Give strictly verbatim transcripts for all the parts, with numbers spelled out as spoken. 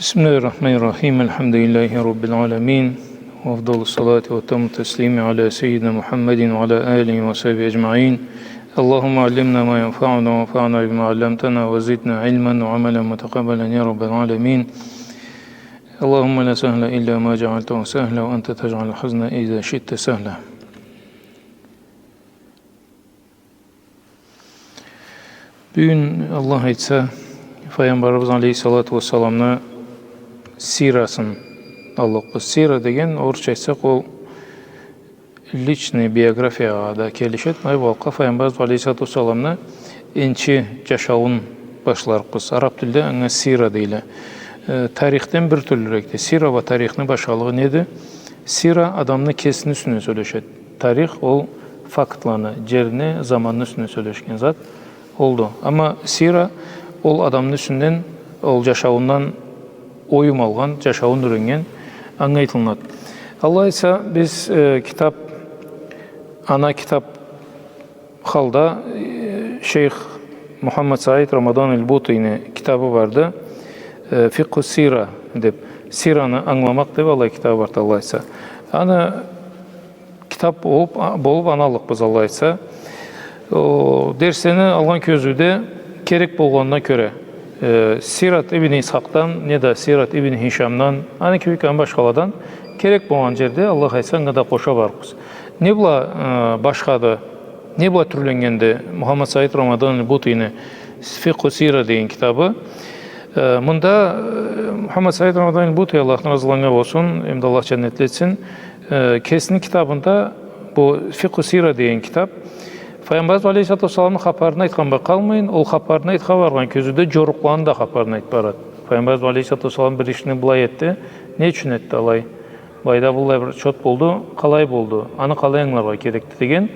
بسم الله الرحمن الرحيم. الحمد لله رب العالمين. وأفضل الصلاة وأتم التسليم على سيدنا محمد وعلى آله وصحبه أجمعين. اللهم علمنا ما ينفعنا وانفعنا بما علمتنا وزدنا علما وعملا متقبلا يا رب العالمين. اللهم لا سهل إلا ما جعلته سهلا وأنت تجعل الحزن إذا شئت سهلا. Бюгюн, Аллах айтса, Файгъамбарыбыз алейхиссалату уассаламны сирасын аллыкъбыз. Сира деген, орусча айтсакъ, ол личный биографиягъа да келишеди. Ай, бу алкъа Файгъамбарыбыз алейхиссалату уассаламны энчи джашауун башларыкъбыз. Араб тилде анга сира дейле. Э, тарихден бир тюрлюрекди. Сира бла тарихни башхалыгъы неди? Сира адамны кесини юсюнден сёлешеди. Тарих ол фактланы, джерни, заманны юсюнден сёлешген зат олду. Амма сира ол адамны юсюнден, ол джашауундан оюм алгъан, джашауун юреннген, анга айтылынады. Аллах айтса, биз, э, китаб, ана китаб халда, э, шейх Мухаммад Саид Рамадан аль-Бутини китабы барды, э, «Фикъху сира» деб, сираны ангыламакъ деб алай китабы барды, Аллах айтса. Аны китаб болуб, болуб аны аллыкъбыз, Аллах айтса. О, дерслени алгъан кёзюуде керек болгъанына кёре, э, Сират ибн Исхакъдан, неда Сират ибн Хишамдан, аны кибик аны башхаладан керек болгъан джерде, Аллах айтса, анга да къоша барырбыз. Не бла, э, башхады, не бла тюрленнгенди Мухаммад Саид Рамадан аль-Бутини «Фикъху сира» деген китабы? Э, мында, э, Мухаммад Саид Рамадан аль-Бути, Аллахдан разылыкъ анга болсун, эмда Аллах джаннетли этсин, э, кесини китабында, бу «Фикъху сира» деген китаб, Файгъамбарыбыз алейхиссалату уассаламны хапарын айтхан бла къалмайын, ол хапарын айтха баргъан кёзюуде джорукъланы да хапарын айтыб барады. Файгъамбарыбыз алейхиссалату уассалам бир ишни былай этди, не ючюн этди алай? Былайда быллай бир чот болду, къалай болду, аны къалай ангыларгъа керекди деген.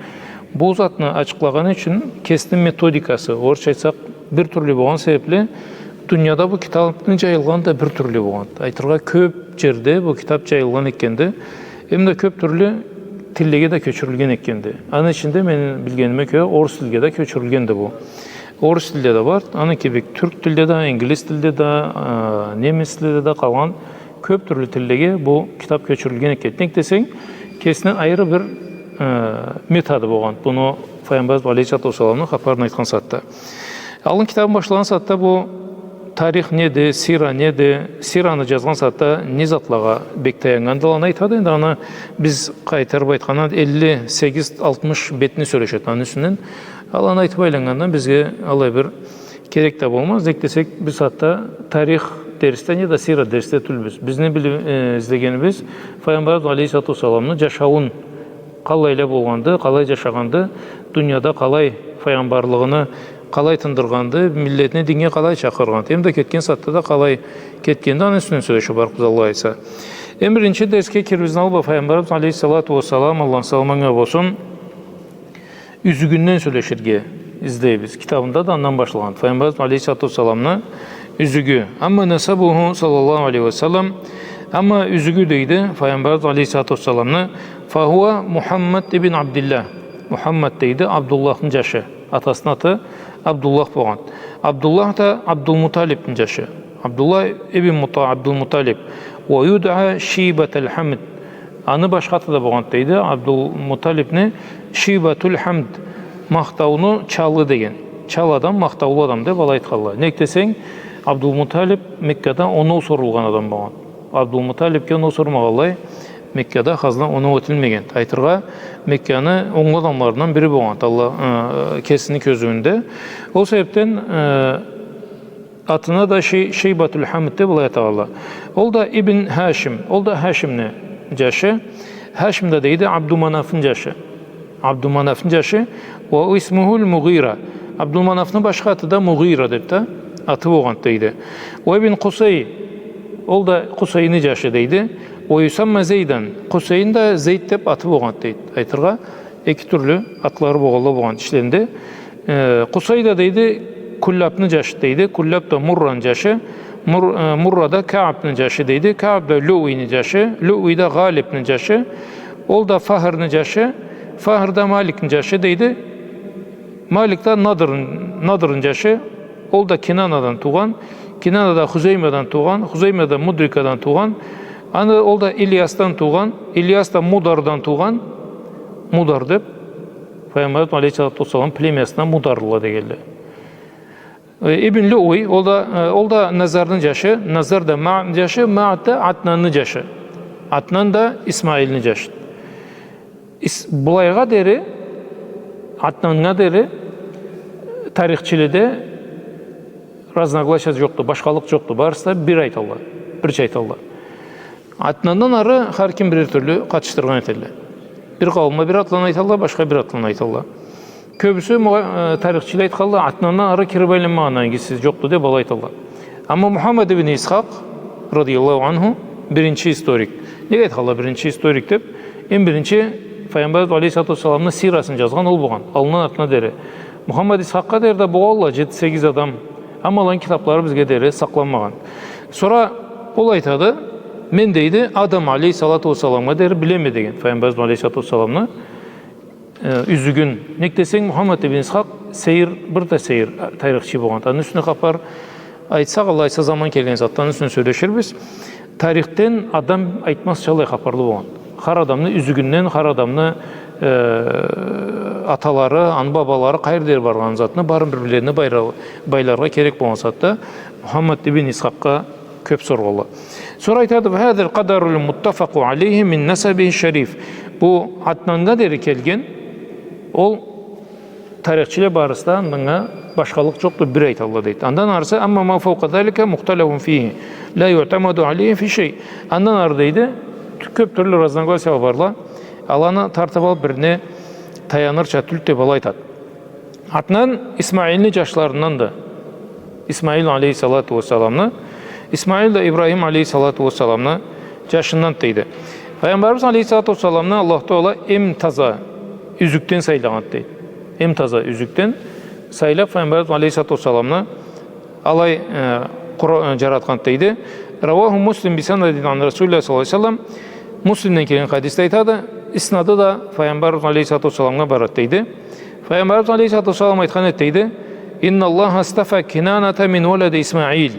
Бу затны ачыкълагъаны ючюн кесини методикасы, орусча айтсакъ, бир тюрлю болгъан себебли, дунияда бу китабны джайылгъаны да бир тюрлю болгъанды. Айтыргъа, кёб джерде бу китаб джайылгъан экенди. Эмда кёб тюрлю тиллеге да кёчюрюлген экенди. Аны ичинде, мени билгениме кёре, орус тилге да кёчюрюлгенди бу. Орус тилде да бар, аны кибик тюрк тилде да, ингилиз тилде да, а, немис тилде да, къалгъан кёб тюрлю тиллеге бу китаб кёчюрюлген экен. Нек десенг, кесини айры бир, э, методу болгъан. Буну Файгъамбарыбыз алейхиссалату уассаламны хапарын айтхан сагъатда. Алгъын китабын башлагъан сагъатда бу тарих неди, сира неди, сираны джазгъан сагъатда не затлагъа бек таяннгандыла, аны айтады. Энди аны биз къайтарыб айтхандан элли сегиз, алтмыш бетни сёлешеди аны юсюнден. Аланы айтыб айланнгандан бизге алай бир керек да болмаз. Нек десек, биз хатта тарих дерсде, неда сира дерсде тюлбюз. Бизни били-, э, излегенибиз Файгъамбарыбыз алейхиссалату уассаламны джашауун, къалайла болгъанды, къалай джашагъанды, дунияда къалай файгъамбарлыгъыны, къалай тындыргъанды, миллетни динге къалай чакъыргъанды, эмда кетген сагъатда да къалай кетгенди, аны юсюнден сёлешиб барыбыз, Аллах айтса. Эм биринчи дерсге кирибизни алыб, Файгъамбарыбыз алейхиссалату уассалам, Аллахны саламы анга болсун, юзюгюнден сёлеширге излейбиз. Китабында да андан башлагъан. Файгъамбарыбыз алейхиссалату уассаламны юзюгю. Амма насабуху саллаллаху алейхи ва саллам, амма юзюгю, дейди, Файгъамбарыбыз алейхиссалату уассаламны, фахуа Мухаммад ибн Абдиллах. Мухаммад, дейди, Абдуллахны джашы. Атасыны аты Абдуллах болгъан. Абдуллах да Абдулмуталибни джашы. Абдуллах ибн Мута-, Абдулмуталиб. Ва юдъа Шийбатал Хамд. Аны башха аты да болгъанды, дейди, Абдулмуталибни Шийбатул Хамд, махтауну чалы деген. Чал адам, махтаулу адам деб алай айтханла. Нек десенг, Абдулмуталиб Меккада оноу сорулгъан адам болгъан. Абдулмуталибге оноу сормагъанлай, Меккада хазна оноу этилмегенди. Айтыргъа, Мекканы онглу адамларындан бири болгъанды, Аллах, э, кесини кёзюуюнде. Ол себебден, э, атына да Шей-, Шейбатул Хамд деб былай атагъанла. Ол да Ибн Хашим, ол да Хашимни джашы. Хашим да, дейди, Абдуманафны джашы. Абдуманафны джашы. Ва исмухул Мугъира. Абдуманафны башха аты да Мугъира деб да аты болгъанды, дейди. Ва Ибн Къусай, ол да Къусайны джашы, дейди. Ва юсамма Зейдан. Къусайны да Зейд деб аты болгъанды, дейди. Айтыргъа, эки тюрлю атлары болгъанла болгъан ишлеринде. Э, Къусай да, дейди, Куллабны джашы, дейди. Куллаб да Мурраны джашы. Мур-, э, Мурра да Каабны джашы, дейди. Кааб да Люуйни джашы. Люуй да Гъалибни джашы. Ол да Фахрны джашы. Фахр да Маликни джашы, дейди. Малик да Надр-, Надрны джашы. Ол да Кинанадан туугъан. Кинана да Хузеймадан туугъан, Хузейма да Мудрикадан туугъан, аны ол да Ильясдан туугъан, Ильяс да Мудардан туугъан, Мудар деп, Файгъамбарыбыз алейхиссалату уассалам племясына Мударлыла дегенле. Э, Ибн Люуй, ол да, э, ол да Назарны джашы, Назар да Маъдны джашы, Маъд да Атнанны джашы. Атнан да Исмаилни джашы. Ис-, былайгъа дери, Атнаннга дери тарихчиледе разногласия джокъду, башхалыкъ джокъду. Барысы да бир айталла, бирча айталла. Атнандан ары хар ким бирер тюрлю къатышдыргъан этелле. Бир къауумла бир атланы айталла, башха бир атланы айталла. Кёбюсю мугъа-, э, тарихчиле айтханла, Атнандан ары кирип айланмагъан ангисиз джокъду деп алай айталла. Амма Мухаммад ибн Исхакъ, радияллаху анху, биринчи историк. Неге айтханла биринчи историк деп? Эм биринчи Файгъамбарыбыз алейхиссалату уассаламны сирасын джазгъан ол болгъан, аллындан артына дери. Мухаммад Исхакъгъа дери да болгъанла джети-сегиз адам, амма аланы китаблары бизге дери сакъланмагъан. Сора ол айтады, мен, дейди, Адам алейхиссалату уассаламгъа дери билеме деген, Файгъамбарыбыз алейхиссалату уассаламны, э, юзюгюн. Нек десенг, Мухаммад ибн Исхакъ сейир, бир да сейир, э, тарихчи болгъан. Аны юсюне хапар айтсакъ, Аллах айтса, заман келген сагъатда аны юсюне сёлеширбиз. Тарихден адам айтмазча алай хапарлы болгъан. Хар адамны юзюгюнден, хар адамны, э, аталары, аны бабалары къайры дери баргъан затны барын бир-бирлерине байра-, байларгъа керек болгъан сагъатда Мухаммад ибн Исхакъгъа кёп соргъанла. Сора айтады, «Ва хаза аль-къадару аль-муттафакъу алейхи мин насабихи шариф». Бу Атнаннга дери келген, ол тарихчиле барысы да анга башхалыкъ джокъду, бир айталла, дейди. Андан арысы, «Амма ма фаука залика мухталафун фихи, ла юътамаду алейхи фи шей». Андан ары, дейди, кёп тюрлю разногласия барла, аланы тартып алып бирине таянырча тюлдю деп алай айтады. Атнан Исмаилни джашларынданды. Исмаил алейхиссалату уассаламны, Исмаил да Ибрахим алейхиссалату уассаламны джашынданды, дейди. Файгъамбарыбыз алейхиссалату уассаламны Аллаху Тагъала эм таза юзюкден сайлагъанды, дейди. Эм таза юзюкден сайлап, Файгъамбарыбыз алейхиссалату уассаламны алай, э, къура-, э, джаратханды, дейди. Раваху Муслим би санадин ан Расулиллах саллаллаху алейхи ва саллам. Муслимден келген хадисде айтады, иснады да Файгъамбарыбыз алейхиссалату уассаламгъа барады, дейди. Файгъамбарыбыз алейхиссалату уассалам айтхан эди, дейди, «Инна Аллаха астафа Кинаната мин валади Исмаил».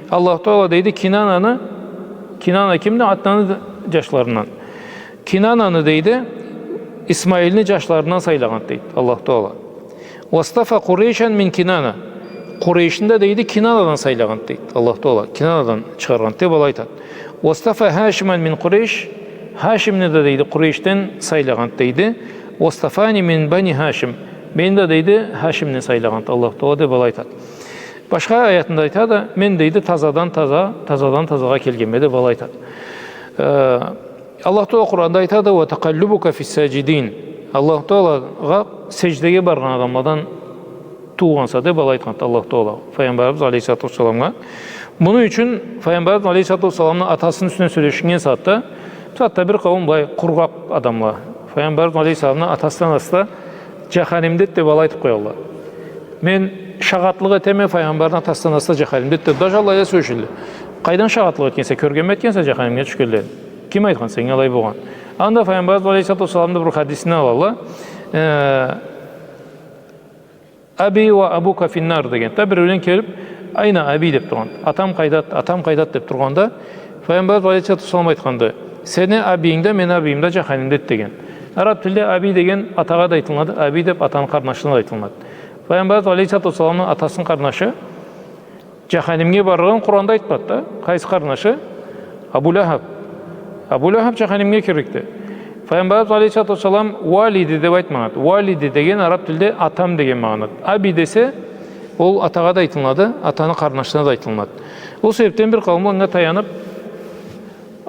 Аллаху Тагъала, дейди, Кинананы, Кинана кимди? Атнанны джашларындан. Кинананы, дейди, Исмаилни джашларындан сайлагъанды, дейди, Аллаху Тагъала. «Уастафа Къурейшан мин Кинана». Къурейшни да, дейди, Кинанадан сайлагъанды, дейди, Аллаху Тагъала. Кинанадан чыгъаргъанды деп алай айтады. «Уастафа Хашиман мин Къурейш». Хашимни да, дейди, Къурейшден сайлагъанды, дейди. «Уастафани мин бани Хашим». Мени да, дейди, Хашимден сайлагъанды Аллаху Тагъала деп алай айтады. Башха аятында айтады, мен, дейди, тазадан таза, тазадан тазагъа келгенме деп алай айтады. Э, Аллаху Тагъала Къуранда айтады, «Ва такъаллубука фис-саджидин». Аллаху Тагъалагъа сеждеге баргъан адамладан туугъанса деп алай айтханды Аллаху Тагъала Файгъамбарыбыз алейхиссалату уассаламгъа. Муну ючюн Файгъамбарыбыз алейхиссалату уассаламны атасыны юсюне сёлешиннген сагъатда, бусагъатда бир къауум былай къургъакъ адамла Файгъамбарыбыз алейхиссаламны атасы да, анасы да джаханимдеди деп алай айтып къоялла. Мен шагъатлыкъ этеме, Файгъамбарны атасы да, анасы да джаханимдеди деп. Даже алай да сёлешелле. Къайдан шагъатлыкъ этгенсе, кёргенми этгенсе джаханимге тюшгенлерин? Ким айтхан сеннге алай болгъан? Анда Файгъамбарыбыз алейхиссалату уассаламны бир хадисинден алалла. Э, «Аби ва абука финнар» деген. Да биреулен келип, «Айна аби?» деп тургъан. «Атам къайдады, атам къайдады?» деп тургъанда, Файгъамбарыбыз алейхиссалату уассалам айтханды, «Сени абийинг да, мени абийим да джаханимдеди» деген. Араб тилде аби деген атагъа да айтылынады, аби деп атаны къарнашына да айтылынады. Файгъамбарыбыз алейхиссалату уассаламны атасыны къарнашы джаханимге барлыгъын Къуранда айтмады да. Къайсы къарнашы? Абу Лахаб. Абу Лахаб джаханимге кирликди. Файгъамбарыбыз алейхиссалату уассалам «валиди» деп айтмагъанды. «Валиди» деген араб тилде атам деген магъанады. «Аби» десе, ол атагъа да айтылынады, атаны къарнашына да айтылынады. Ол себепден бир къауумла анга таянып,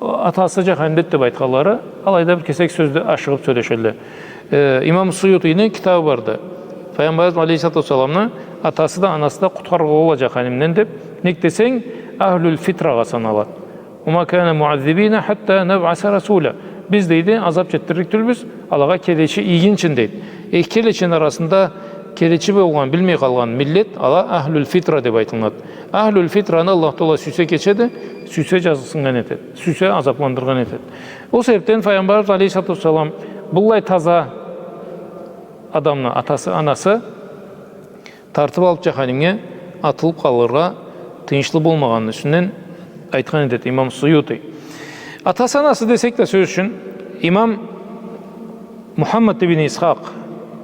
атасы джаханимдеди деп айтханлары, алайда бир кесек сёздю ашыгъып сёлешелле. Э, имам Суютийни китабы барды. Файгъамбарыбыз алейхиссалату уассаламны атасы да, анасы да къутхарылгъанла джаханимден деп. Нек десенг, ахлюль фитрагъа саналады. «Ва ма кана муаззибина хатта набъаса расуля». Биз, дейди, азап джетдирлик тюлбюз, алагъа келечи ийгинчи, дейди. Эки келечини арасында келечи болгъан, билмей къалгъан миллет, ала ахлюль фитра деп айтылынады. Ахлюль фитраны Аллаху Тагъала сюйсе кечеди, сюйсе джазыкъсыннган этеди, сюйсе азапландыргъан этеди. Ол себепден Файгъамбарыбыз алейхиссалату уассалам быллай таза адамны атасы, анасы тартып алып джаханимге атылып къалыргъа тыйыншлы болмагъаныны юсюнден айтхан этеди имам Суюти. Атасы-анасы десек да, сёз ючюн, имам Мухаммад ибн Исхакъ,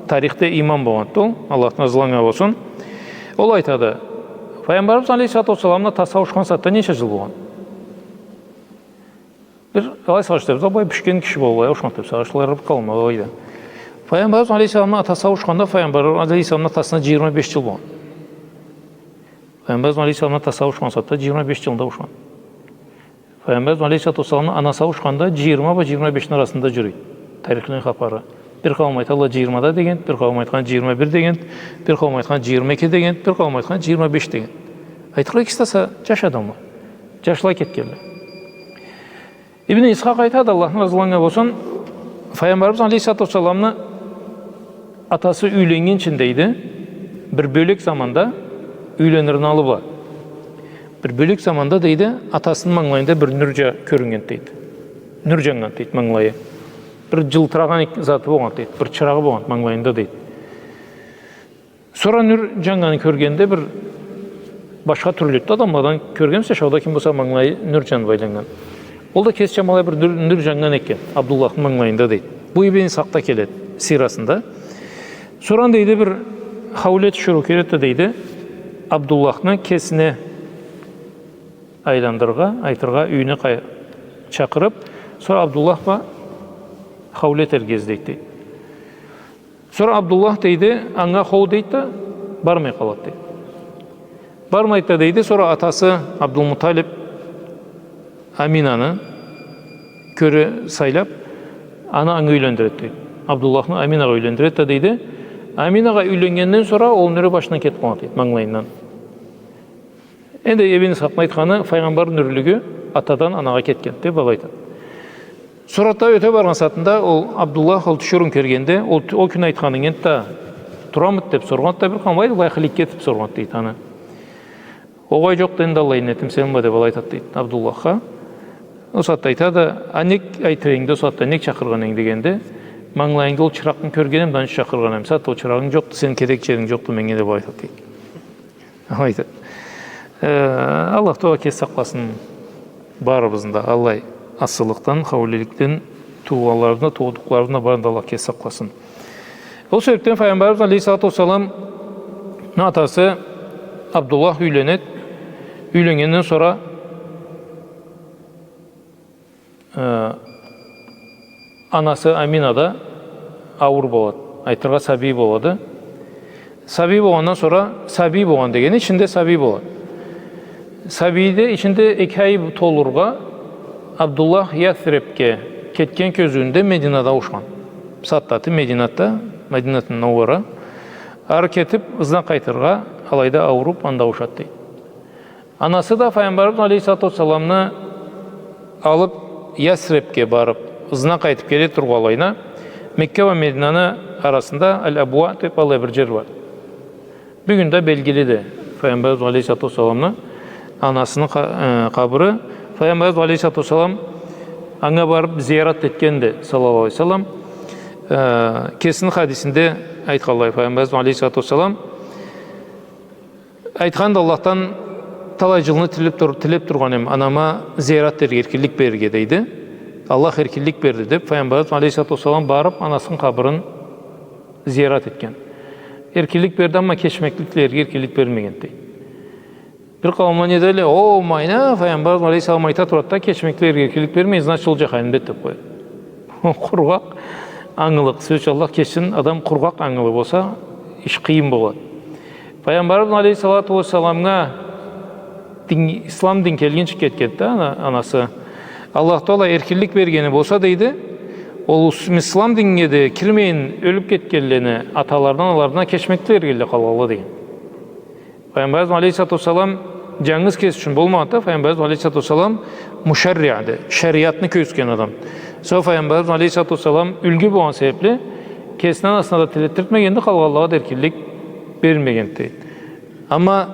тарихде имам болгъанды ол, Аллахдан разылыкъ анга болсун. Ол айтады, Файгъамбарыбыз алейхиссалату уассаламны атасы ауушхан сагъатда ненча джыл болгъан? Бир алай сагъыш этебиз, былай бишген киши болуп, былай ауушхан этебиз, сагъышлары бир къалмай, алайда. Файгъамбарыбыз алейхиссаламны атасы ауушханда, Файгъамбар алейхиссаламны атасыны джыйырма беш джыл болгъан. Файгъамбарыбыз алейхиссаламны атасы ауушхан сагъатда джыйырма беш джылында ауушхан. Файгъамбарыбыз алейхиссалату уассаламны анасы ауушханда джыйырма бла джыйырма бешни арасында джюрюйдю тарихлени хапары. Бир къауум айталла джыйырмада деген, бир къауум айтхан джыйырма бир деген, бир къауум айтхан джыйырма эки деген, бир къауум айтхан джыйырма беш деген. Айтыргъа, экиси да са-, джаш адамла. Джашла кетгенле. Ибн Исхакъ айтады, Аллахдан разылыкъ анга болсун, Файгъамбарыбыз алейхиссалату уассаламны атасы юйленнгинчи, дейди, бир бёлек заманда, юйленирни аллы бла, бир бёлек заманда, дейди, атасыны мангылайында бир нюр джа-, кёрюннгенди, дейди. Нюр джаннган, дейди, мангылайы. Бир джылтырагъан эк-, заты болгъан, дейди, бир чырагъы болгъан мангылайында, дейди. Сора нюр джаннганын кёргенде, бир башха тюрлю эди да, адамладан кёргенмисе, шауда ким болса мангылайы нюр джаныб айланнган. Ол да кеси чамалай бир нюр, нюр джаннган экен Абдуллахны мангылайында, дейди. Бу Ибн Исхакъда келеди сирасында. Сора, дейди, бир хауле тиширыу келеди да, дейди, Абдуллахны кесине айландырыргъа, айтыргъа, юйюне къай-, чакъырыб, сора Абдуллах бла хауле этерге излейди, дейди. Сора Абдуллах, дейди, анга хоу дейди да, бармай къалады, дейди. Бармайды да, дейди, сора атасы Абдулмуталиб Аминаны кёре сайлаб, аны анга юйлендиреди, дейди. Абдуллахны Аминагъа юйлендиреди да, дейди. Аминагъа юйленнгенден сора ол нюрю башындан кетиб къалады, дейди, мангылайындан. Энди Ибн Исхакъны айтханы, файгъамбар нюрлюгю атадан анагъа кетгенди деб, былай айтады. Сора да ёте баргъан сагъатында ол Абдуллах ол тиширыуну кёргенде, ол, ол кюн айтханынг энди да турамыды деб соргъанды да, бир къауум айтады, былай хыликке этиб соргъанды, дейди, аны. Огъай, джокъду энди, Аллах, иннетим сен бла, деб, алай айтады, дейди, Абдуллахха. Ол сагъатда айтады, а нек айтыр эдинг да ол сагъатда, нек чакъыргъан эдинг дегенде, мангылайынгда ол чыракъны кёргенме да, аны ючюн чакъыргъан эдим. Сагъатда ол чырагъынг джокъду, сени керек джеринг джокъду меннге, деб, алай айтады, дейди. Алайды. Э, Аллах Тагъала кеси сакъласын барыбызны да аллай асылыкъдан, хаулеликден, туугъанларыбызны да, туудукъларыбызны да барын да Аллах кеси сакъласын. Ол себебден Файгъамбарыбыз алейхиссалату уассаламны атасы Абдуллах юйленеди. Юйленнгенден сора Э, анасы Амина да ауур болады. Айтыргъа, сабий болады. Сабий болгъандан сора, сабий болгъан дегени ичинде сабий болады. Сабийде ичинде эки ай толургъа Абдуллах Ясребге кетген кёзюуюнде Мединада ауушхан. Сагъатда Мединада, Мадинатун Мунаввара. Ары кетиб, ызына къайтыргъа, алайда ауруб, анда ауушады, дейди. Анасы да Файгъамбарыбыз алейхиссалату уассаламны алыб, Ясребге барыб, ызына къайтыб келе тургъанлайына, Мекка бла Мединаны арасында Аль-Абуа деб аллай бир джер бар. Бюгюн да белгилиди Файгъамбарыбыз алейхиссалату уассаламны анасыны къа-, э, къабыры. Файгъамбарыбыз алейхиссалату уассалам анга барыб зиярат этгенди, саллаллаху алейхи ва саллам. Э, кесини хадисинде айтханлай, Файгъамбарыбыз алейхиссалату уассалам, Айтханды, Аллахдан талай джылны тилеб тур-, тилеб тургъан эдим, анама зиярат этерге эркинлик берирге, дейди. Аллах эркинлик берди, деб, Файгъамбарыбыз алейхиссалату уассалам барыб, анасыны къабырын зиярат этген. Эркинлик берди, амма кечмеклик тилерге эркинлик бермегенди, дейди. Бир къауумла не дейле, о, майна, Файгъамбарыбыз алейхиссалам айта турады да, кечмеклик тилерге эркинлик бермей, значит, ол джаханимде деб къояды. Къургъакъ ангылыкъ, сёз ючюн, Аллах кечсин, адам къургъакъ ангылы болса, иш къыйын болады. Файгъамбарыбыз алейхиссалату уассаламгъа дин, ислам дин келгинчи кетгенди да ана-, анасы. Аллах Тагъала эркинлик бергени болса, дейди, ол ис-, ислам динге да кирмейин ёлюб кетгенлени аталарындан, аналарындан кечмек тилерге элле къалгъанла, деген. Файгъамбарыбыз алейхиссалату уассалам джангыз кеси ючюн болмагъанды да, Файгъамбарыбыз алейхиссалату уассалам мушарриъды, шариатны кёргюзген адам. Сора Файгъамбарыбыз алейхиссалату уассалам юлгю болгъан себебли, кесини анасына да тилетдиртмегенди, къалгъанлагъа да эркинлик бермегенди. Амма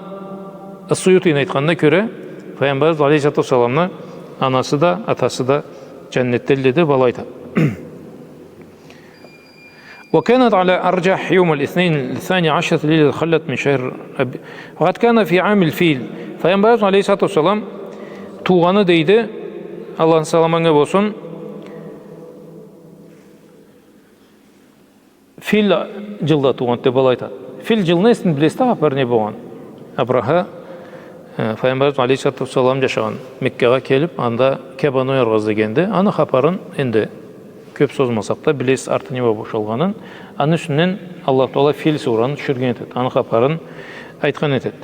Ас-Суютини айтханына кёре, Файгъамбарыбыз алейхиссалату уассаламны анасы да, атасы да джаннетденле деб алай айтады. وكانت على أرجح يوم الاثنين الثاني عشر ليلة خلت من شهر رب-، وقد كان في عام الفيل Пайгъамбарыбыз алейхиссалату уассалам туугъаны, дейди, Аллахны саламы анга болсун, фил джылда туугъан деб алай айтады. Фил джылны эсинде билесиз да хапар не болгъан? Абраха, э, Пайгъамбарыбыз алейхиссалату уассалам джашагъан Меккагъа келиб, анда Каабаны ояргъа излегенде, аны хапарын энди кёб созмасакъ да, билесиз арты не бла бошалгъанын. Аны юсюнден Аллаху Таала Фил сураны тюшюрген этеди. Аны хапарын айтхан этеди.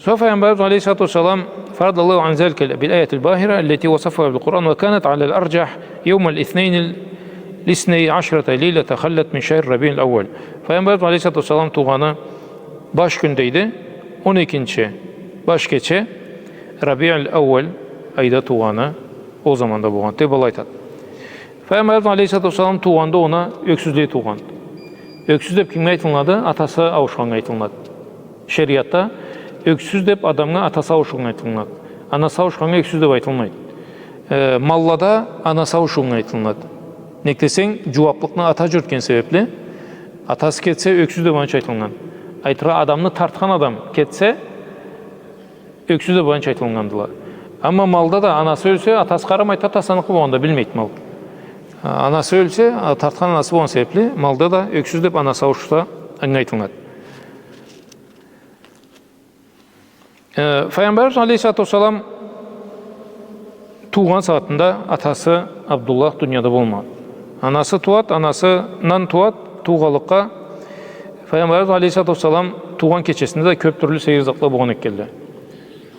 Сора Пайгъамбарыбыз алейхиссалату уассалам: فرض الله عن ذلك بالآية الباهرة التي وصفها بالقرآن وكانت على الأرجح يوم الاثنين الاثني عشرة ليلة خلت من شهر ربيع الأول. Пайгъамбарыбыз алейхиссалату уассалам туугъаны баш кюн, дейди, он экинчи баш кече Рабиуль Аууаль айда туугъаны ол заманда болгъан деб алай айтады. Пайгъамбарыбыз алейхиссалату уассалам туугъанда она ёксюзлей туугъан. Ёксюз деб кимге айтылынады? Атасы ауушханнга айтылынады. Шериатда ёксюз деб адамгъа атасы ауушханнга айтылынады. Анасы ауушханнга ёксюз деб айтылмайды. Э, маллада анасы ауушханнга айтылынады. Нек десенг, джууаблыкъны ата джюрютген себебли, атасы кетсе, ёксюз деб анча айтылыннган. Айтыргъа, адамны тартхан адам кетсе, ёксюз деб анча айтылыннгандыла. Амма малда да анасы ёлсе, атасы къарамайды да, атасыныкъы болгъанда билмейди мал. А, анасы ёлсе, а, тартхан анасы болгъан себебли, малда да ёксюз деб анасы ауушса, анга айтылынады. Э, Пайгъамбарыбыз алейхиссалату уассалам туугъан сагъатында атасы Абдуллах дунияда болмагъан. Анасы тууады, анасындан тууады, туугъанлыкъгъа Пайгъамбарыбыз алейхиссалату уассалам туугъан кечесинде да кёб тюрлю сейир затла болгъан этгенле.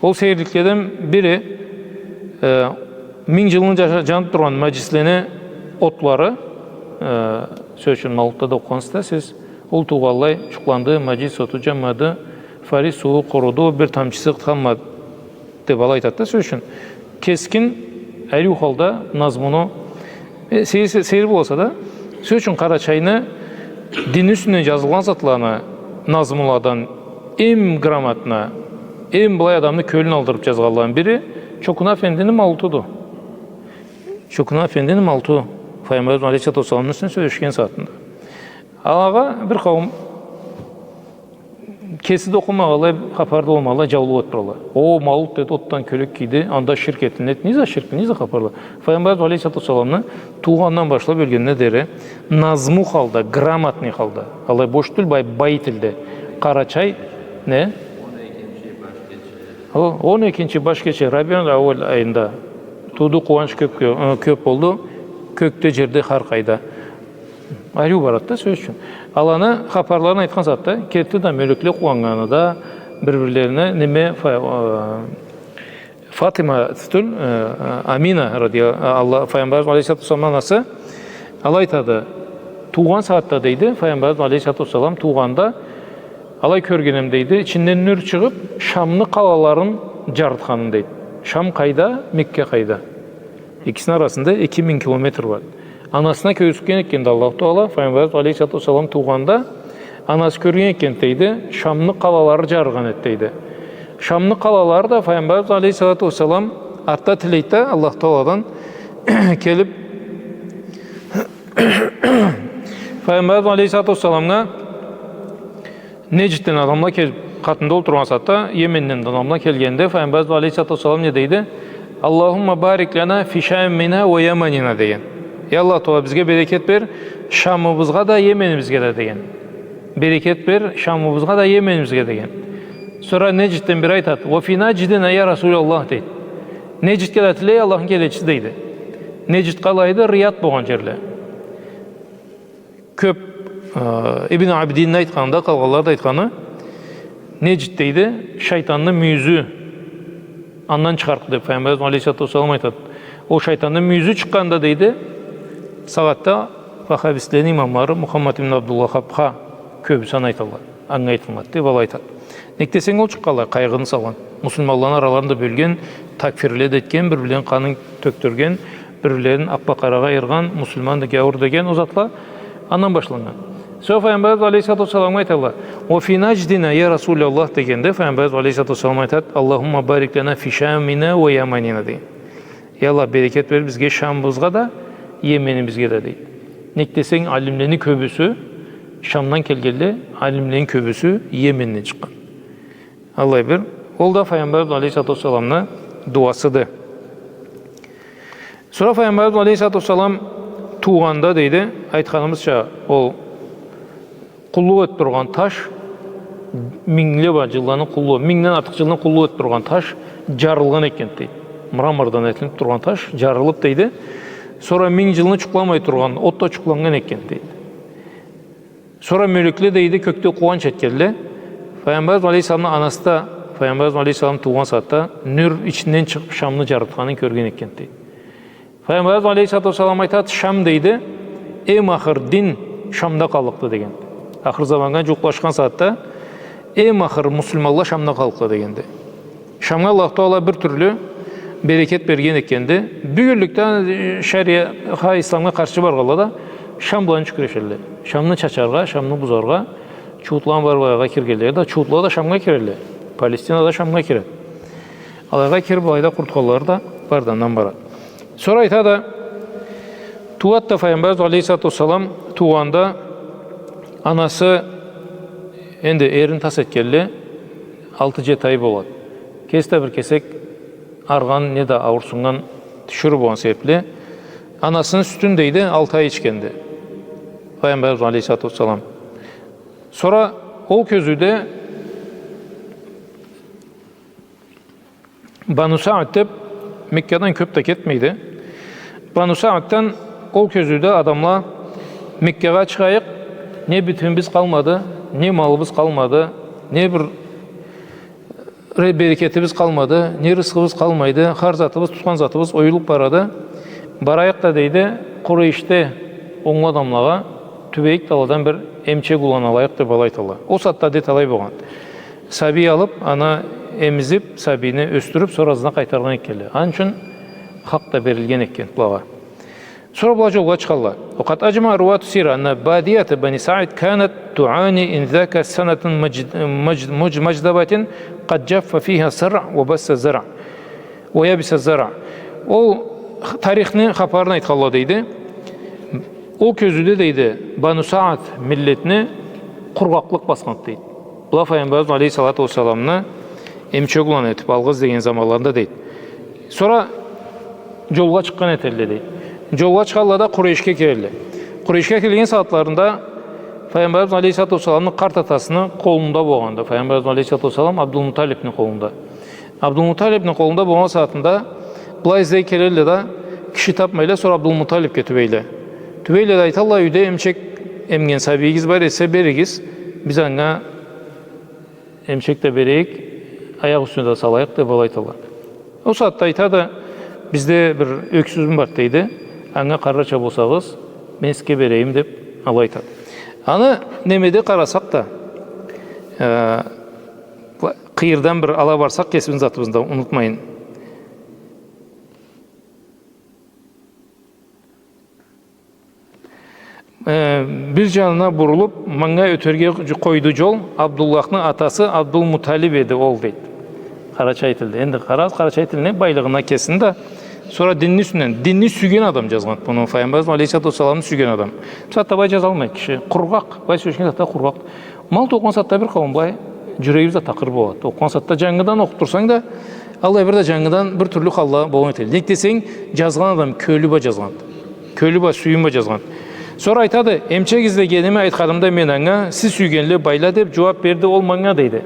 Ол сейирликледен бири, э, минг джылны джаша-, джаныб тургъан маджлислени отлары, э, сёз ючюн, маулутда да окъугъансыз да сиз, ол туугъанлай джукъланды, маджлис оту джанмады, Фарит сууу къуруду, бир тамчысы къытханмады, деб алай айтады да, сёз ючюн. Кескин, ариу халда назмуну, э, сейир, сейир болса да, сёз ючюн, Къарачайны дин юсюнден джазылгъан затланы назмуладан эм грамотно, эм былай адамны кёлюн алдырыб джазгъанланы бири Чокуна Эфендини маулутуду. Чокуна Эфендини маулуту, Пайгъамбарыбыз алейхиссалату уассаламны юсюнден сёлешген сагъатында. Алагъа бир къауум кеси да окъумагъанлай, хапары да болмагъанлай джаулукъ этиб туралла. О, маулут, деди, отдан кёлек кийди, анда ширк этилинеди. Не за ширк, не за хапарла? Пайгъамбарыбыз алейхиссалату уассаламны туугъандан башлаб ёлгенине дери назму халда, грамотный халда, алай бош тюл, бай, бай тилде. Къарачай, не? О, он экинчи баш кече Рабиуль Аууаль айында тууду, къууанч кёб, кё-, э, кёб болду. Кёкде, джерде, хар къайда. Ариу барады да, сёз ючюн. Аланы хапарларын айтхан сагъатда, керти да мёлекле къууаннганы да, бир-бирлерине, неме, Фа-, э, Фатима тюл, э, Амина радия-, Аллах, Пайгъамбарыбыз алейхиссалату уассаламны анасы, алай айтады, туугъан сагъатда, дейди, Пайгъамбарыбыз алейхиссалату уассалам туугъанда, алай кёргенем, дейди, ичинден нюр чыгъыб, Шамны къалаларын джарытханын, дейди. Шам къайда, Мекке къайда? Экисини арасында эки минг километр бар. Анасына кёргюзтген экен да Аллаху Таала, Пайгъамбарыбыз алейхиссалату уассалам туугъанда, анасы кёрген экен, дейди, Шамны къалалары джарыгъан эди, дейди. Шамны къалалары да Пайгъамбарыбыз алейхиссалату уассалам артда тилейди да Аллаху Тааладан келиб, Пайгъамбарыбыз алейхиссалату уассаламгъа Неджитден адамла келиб, къатында олтургъан сагъатда, Йеменден адамла келгенде, Пайгъамбарыбыз алейхиссалату уассалам не дейди? «Аллахумма барик лана фи Шамина уа Яманина», — деген. «Я Аллах Таала, бизге берекет бер, Шамыбызгъа да, Йеменибизге да», — деген. «Берекет бер Шамыбызгъа да, Йеменибизге», — деген. Сора Неджитден бири айтады: «Уа фи Надждина, я Расулаллах», — дейди. «Неджитге да тилей, Аллахны келечиси», — дейди. Неджит къалайды? Рияд болгъан джерле. Кёб, э, Ибн Абидинни айтханында, къалгъанлары да айтханы, Неджит, дейди, шайтанны мюйюзю андан чыгъарыкъды деб Пайгъамбарыбыз алейхиссалату уассалам айтады. Ол шайтанны мюйюзю чыкъгъанда, дейди, сагъатда ваххабистлени имамлары Мухаммад ибн Абдуллахабха кёбюсю аны айталла. Анга айтылмады деб алай айтады. Нек десенг, ол чыкъгъанлай къайгъыны салгъан. Муслиманланы араларын да бёлген, такфирле да этген, бир-бирлерини къанын тёкдюрген, бир-бирлерин акъ бла къарагъа айыргъан, муслиман да гяуур деген ол затла андан башланнган. Сора Пайгъамбарыбыз алейхиссалату уассаламгъа айталла: «Уа фи Надждина, я Расулаллах», — дегенде, Пайгъамбарыбыз алейхиссалату уассалам айтады: «Аллахумма барик лана фи Шамина уа Яманина», — деген. Я Аллах, берекет бер бизге Шамыбызгъа да, Йеменибизге да, дейди. Нек десенг, алимлени кёбюсю, Шамдан келгенле, алимлени кёбюсю Йеменден чыкъгъан. Аллай бир Ол да Файгъамбарыбыз алейхиссалату уассаламны дуасыды. Сора Файгъамбарыбыз алейхиссалату уассалам туугъанда, дейди, айтханыбызча, ол къуллукъ этип тургъан таш, мингле бла джылланы къуллукъ, мингден артыкъ джылны къуллукъ этип тургъан таш джарылгъан экен, дейди. Мрамордан этилип тургъан таш джарылып, дейди. Сора минг джылны джукъламай тургъан от да джукъланнган экен, дейди. Сора мёлекле, дейди, кёкде къууанч этгенле. Файгъамбарыбыз алейхиссаламны анасы да Файгъамбарыбыз алейхиссалам туугъан сагъатда нюр ичинден чыгъып Шамны джарытханын кёрген экен, дейди. Файгъамбарыбыз алейхиссалату уассалам айтады, Шам, дейди, эм ахыр дин Шамда къаллыкъды, деген. Ахыр заманнга джууукълашхан сагъатда эм ахыр муслиманла Шамда къаллыкъды, дегенди. Шамгъа Аллаху Тагъала бир тюрлю берекет берген экенди. Бюгюнлюкде, э, шариатха, исламгъа къаршы баргъанла да Шам бла ничек кюрешелле. Шамны чачаргъа, Шамны бузаргъа, чууутланы бары былайгъа киргенлери да, чууутлула да Шамгъа кирелле. Палестина да Шамгъа кире. Алайгъа кирип, алайда къурутханлары да барды андан бара. Сора айтады, тууады да Файгъамбарыбыз алейхиссалату уассалам туугъанда анасы энди эрин тас этгенли алты-джети ай болады. Кеси да бир кесек арыгъан неда ауурсуннган тиширыу болгъан себепли анасыны сютюн, дейди, алты ай ичгенди Файгъамбарыбыз алейхиссалату уассалам. Сора ол кёзюуде Бану Саъд деп Меккадан кёп да кетмейди. Бану Саъддан ол кёзюуде адамла Меккагъа чыгъайыкъ, не бютюнюбюз къалмады, не малыбыз къалмады, не бир ре-, берекетибиз къалмады, не рысхыбыз къалмайды, хар затыбыз, тутхан затыбыз оюлуп барады. Барайыкъ да, дейди, Къурейшде онглу адамлагъа тюбейик да, аладан бир эмчек улан алайыкъ деп алай айталла. Ол сагъатда адет алай болгъан. Сабий алып, аны эмизип, сабийни ёсдюрюп, сора ызына къайтаргъан экенле. Аны ючюн хакъ да берилген экен былагъа. Сора была джолгъа чыгъалла. وقد أجمع رواة السيرة أن بادية بني سعد كانت تعاني إنذاك سنة مجد-، مج-، مج-، مجدبة قد جف فيها الزرع وبس الزرع ويبس الزرع. Ол тарихни хапарын айтхалла, дейди. Ол кёзюуде, дейди, Бану Саад миллетни къургъакълыкъ басханды, дейди. Была Файгъамбарыбыз алейхиссалату уассаламны эмчек улан этип алгъыз деген заманларында, дейди. Сора джолгъа чыкъгъан этелле, дейди. Джолгъа чыгъалла да Къурейшге келелле. Къурейшге келген сагъатларында Файгъамбарыбыз алейхиссалату уассаламны къарт атасыны къолунда болгъанды. Файгъамбарыбыз алейхиссалату уассалам Абдулмуталибни къолунда. Абдулмуталибни къолунда болгъан сагъатында былай излей келелле да, киши тапмайла, сора Абдулмуталибге тюбейле. Тюбейле да айталла, юйде эмчек эмген сабийигиз бар эсе, беригиз, биз анга эмчек да берейик, аякъ юсюне да салайыкъ, деп алай айталла. Ол сагъатда айтады, бизде бир ёксюзюм бар, дейди, анга къарарча болсагъыз, мен сизге берейим, деп алай айтады. Аны немеде къарасакъ да, э, къыйырдан бир ала барсакъ, кесибизни затыбызны да унутмайын. Э, бир джанына бурулуп, манга ётерге къойду джол, Абдуллахны атасы Абдулмуталиб эди ол, дейди. Къарачай тилде. Энди къарагъыз, къарачай тилни байлыгъына кесин да. Сора динни юсюнден, динни сюйген адам джазгъан. Муну Файгъамбарыбыз алейхиссалату уассаламны сюйген адам. Бусагъатда былай джазалмай киши. Къургъакъ, былай сёлешген сагъатда къургъакъ. Мал окъугъан сагъатда бир къауум былай джюрегибиз да такъыр болады. Окъугъан сагъатда джангыдан окъуп турсанг да, аллай бир да джангыдан бир тюрлю халда болгъан этеди. Нек десенг, джазгъан адам кёлю бла джазгъанды. Кёлю бла, сюйюм бла джазгъанды. Сора айтады, эмчек излегеними айтханымда мен анга, сиз сюйгенле байла деп джууап берди ол манга, дейди.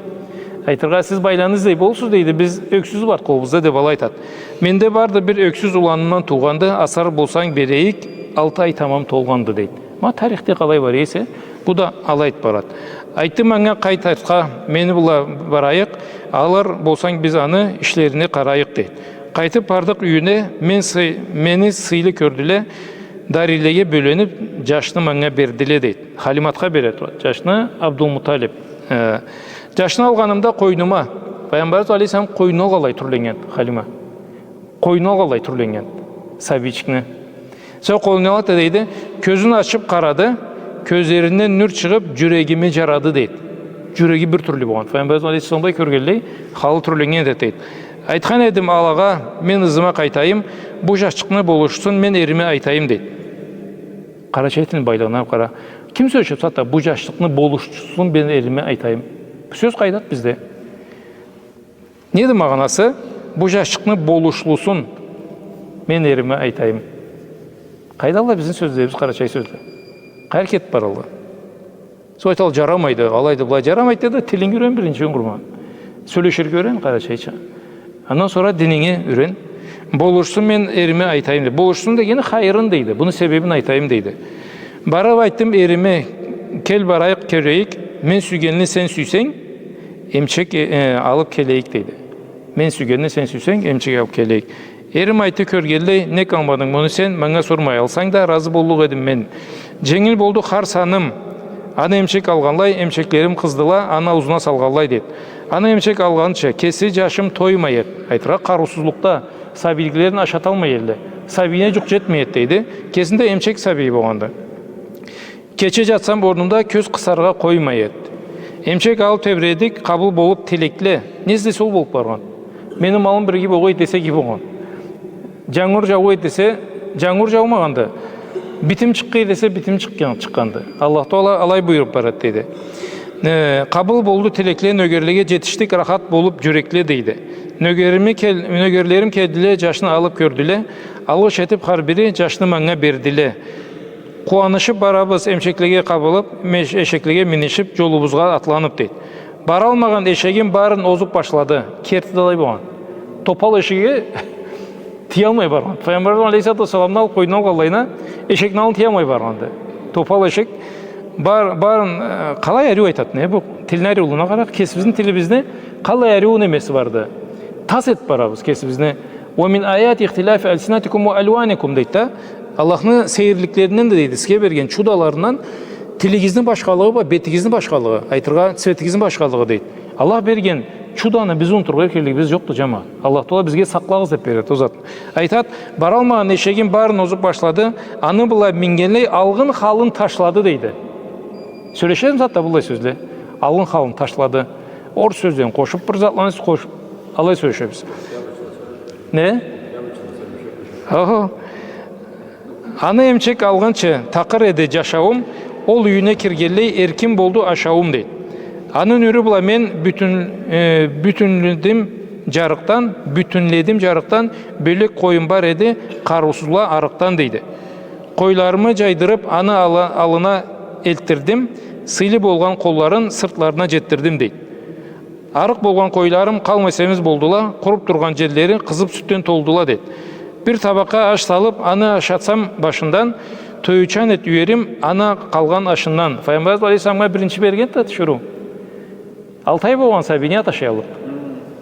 Айтыргъа, сиз байланы излей болурсуз, дейди, биз ёксюз бар къолубузда, деп алай айтады. Менде барды, бир ёксюз уланымдан туугъанды, асар болсанг берейик, алты ай тамам толгъанды, дейди. Ма тарихде къалай бар эсе, бу да алай айтып барады. Айтды манга, къайт артха, мени бла барайыкъ, алар болсанг биз аны ишлерине къарайыкъ, дейди. Къайтып бардыкъ юйюне, мен сый-, мени сыйлы кёрдюле, дарилеге бёленип, джашны манга бердиле, дейди. Халиматха бере турады. Джашны Абдулмуталиб. Э, джашны алгъанымда къойнума, Файгъамбарыбыз алейхиссалам къойнуна алгъанлай тюрленнген Халима. Къойнуна алгъанлай тюрленнген сабийчикни. Сора къойнуна алады да, дейди, кёзюн ачып къарады, кёзлеринден нюр чыгъып, джюрегими джарады, дейди. Джюреги бир тюрлю болгъан. Файгъамбарыбыз алейхиссаламда кёргенлей, халы тюрленнген эди, дейди. Айтхан эдим алагъа, мен ызыма къайтайым, бу джашчыкъны болушсун, мен эриме айтайым, дейди. Къарачай тилни байлыгъына къара. Ким сёлешип сагъатда, бу джашчыкъны болушсун, мен эриме айтайым? Бу сёз къайдады бизде? Неди магъанасы? Бу жашчыкъны болушлусун мен эриме айтайым. Къайдалла бизни сёзлерибиз, къарачай сёзле? Къайры кетип баралла? Сора айталла, жарамайды, алайды, былай жарамайды, деди, тилинги юрен биринчи, къурман. Сёлеширге юрен къарачайча. Андан сора дининги юрен. Болушсун, мен эриме айтайым, дейди. Болушсун дегени хайырын, дейди. Буну себебин айтайым, дейди. Барып айтдым эриме, кел барайыкъ, кёрейик, мен сюйгенни сен сюйсенг, эмчек, э, э, алып келейик, дейди. Мен сюйгенни сен сюйсенг, эмчек алып келейик. Эрим айтды кёргенлей, нек алмадынг муну сен, манга сормай алсанг да, разы боллукъ эдим мен. Женгил болду хар саным. Аны эмчек алгъанлай, эмчеклерим къыздыла, аны ауузуна салгъанлай, дейди. Аны эмчек алгъанча, кеси жашым тоймай эд. Айтыргъа, къарыусузлукъда сабийлерине ашаталмай эдиле. Сабийине жукъ жетмей эд, дейди. Кесинде эмчек сабийи болгъанды. Кече жатсам орнумда, кёз къысаргъа къоймай эд. Эмчек алып тебиредик, къабыл болуп тилекле. Не излесе, ол болуп баргъан. Мени малым бир иги болгъай десе, иги болгъан. Жангур жаугъай десе, жангур жаумагъанды. Битим чыкъгъай десе, битим чыкъгъан, чыкъгъанды. Аллах Таала алай буйруп барады, дейди. Э, къабыл болду тилекле, нёгерлеге жетишдик, рахат болуп жюрекле, дейди. Нёгерими кел-, нёгерлерим келдиле, жашны алып кёрдюле. Алгъыш этип хар бири, жашны манга бердиле. Къууанышып барабыз, эмчеклеге къабылып, меш-, эшеклеге минишип, жолубузгъа атланып, дейди. Баралмагъан эшегим барын озуп башлады. Керти да алай болгъан. Топал эшеги тыялмай баргъан. Пайгъамбарыбыз алейхиссалату уассаламны алып, къойну алгъанлайына, эшекни аллын тыялмай баргъанды. Топал эшек бар-, барын, э, къалай ариу айтады, не бу? Тилни ариулугъуна къара, кесибизни тилибизни къалай ариу немеси барды. Тас этип барабыз кесибизни. «Уа мин аяти ихтилафи алсинатикум уа алваникум», дейди да. Аллахны сейирликлеринден да, дейди, сизге берген чудоларындан тилигизни башхалыгъы бла бетигизни башхалыгъы, айтыргъа, цветигизни башхалыгъы, дейди. Аллах берген чудону биз унутургъа кереклигибиз жокъду, жамагъат. Аллах Таала бизге сакълагъыз деп береди ол затны. Айтады, баралмагъан эшегим барын озуп башлады, аны бла мингенлей алгъын халын ташлады, дейди. Сёлешебиз затда быллай сёзле. Алгъын халын ташлады. Орус сёзлени къошуп, бир затланы къошуп, алай сёлешебиз. Не? Охо. Аны эмчек алгъынчы такъыр эди жашауум, ол юйюне киргенлей эркин болду ашауум, дейди. Аны нюрю бла мен бютюн-, э, бютюнледим жарыкъдан, бютюнледим жарыкъдан, бёлек къоюм бар эди, къарыусузла арыкъдан, дейди. Къойларымы жайдырып, аны ала-, аллына элтдирдим, сыйлы болгъан къолларын сыртларына жетдирдим, дейди. Арыкъ болгъан къойларым къалмай семиз болдула, къуруп тургъан жерлери къызып сютден толдула, дейди. Бир табакъгъа аш салып, аны ашатсам башындан, тоюучан эд юйерим аны къалгъан ашындан. Пайгъамбарыбыз алейхиссаламгъа биринчи бергенди да тиширыу. Алты ай болгъан сабийни ат ашаяллыкъ.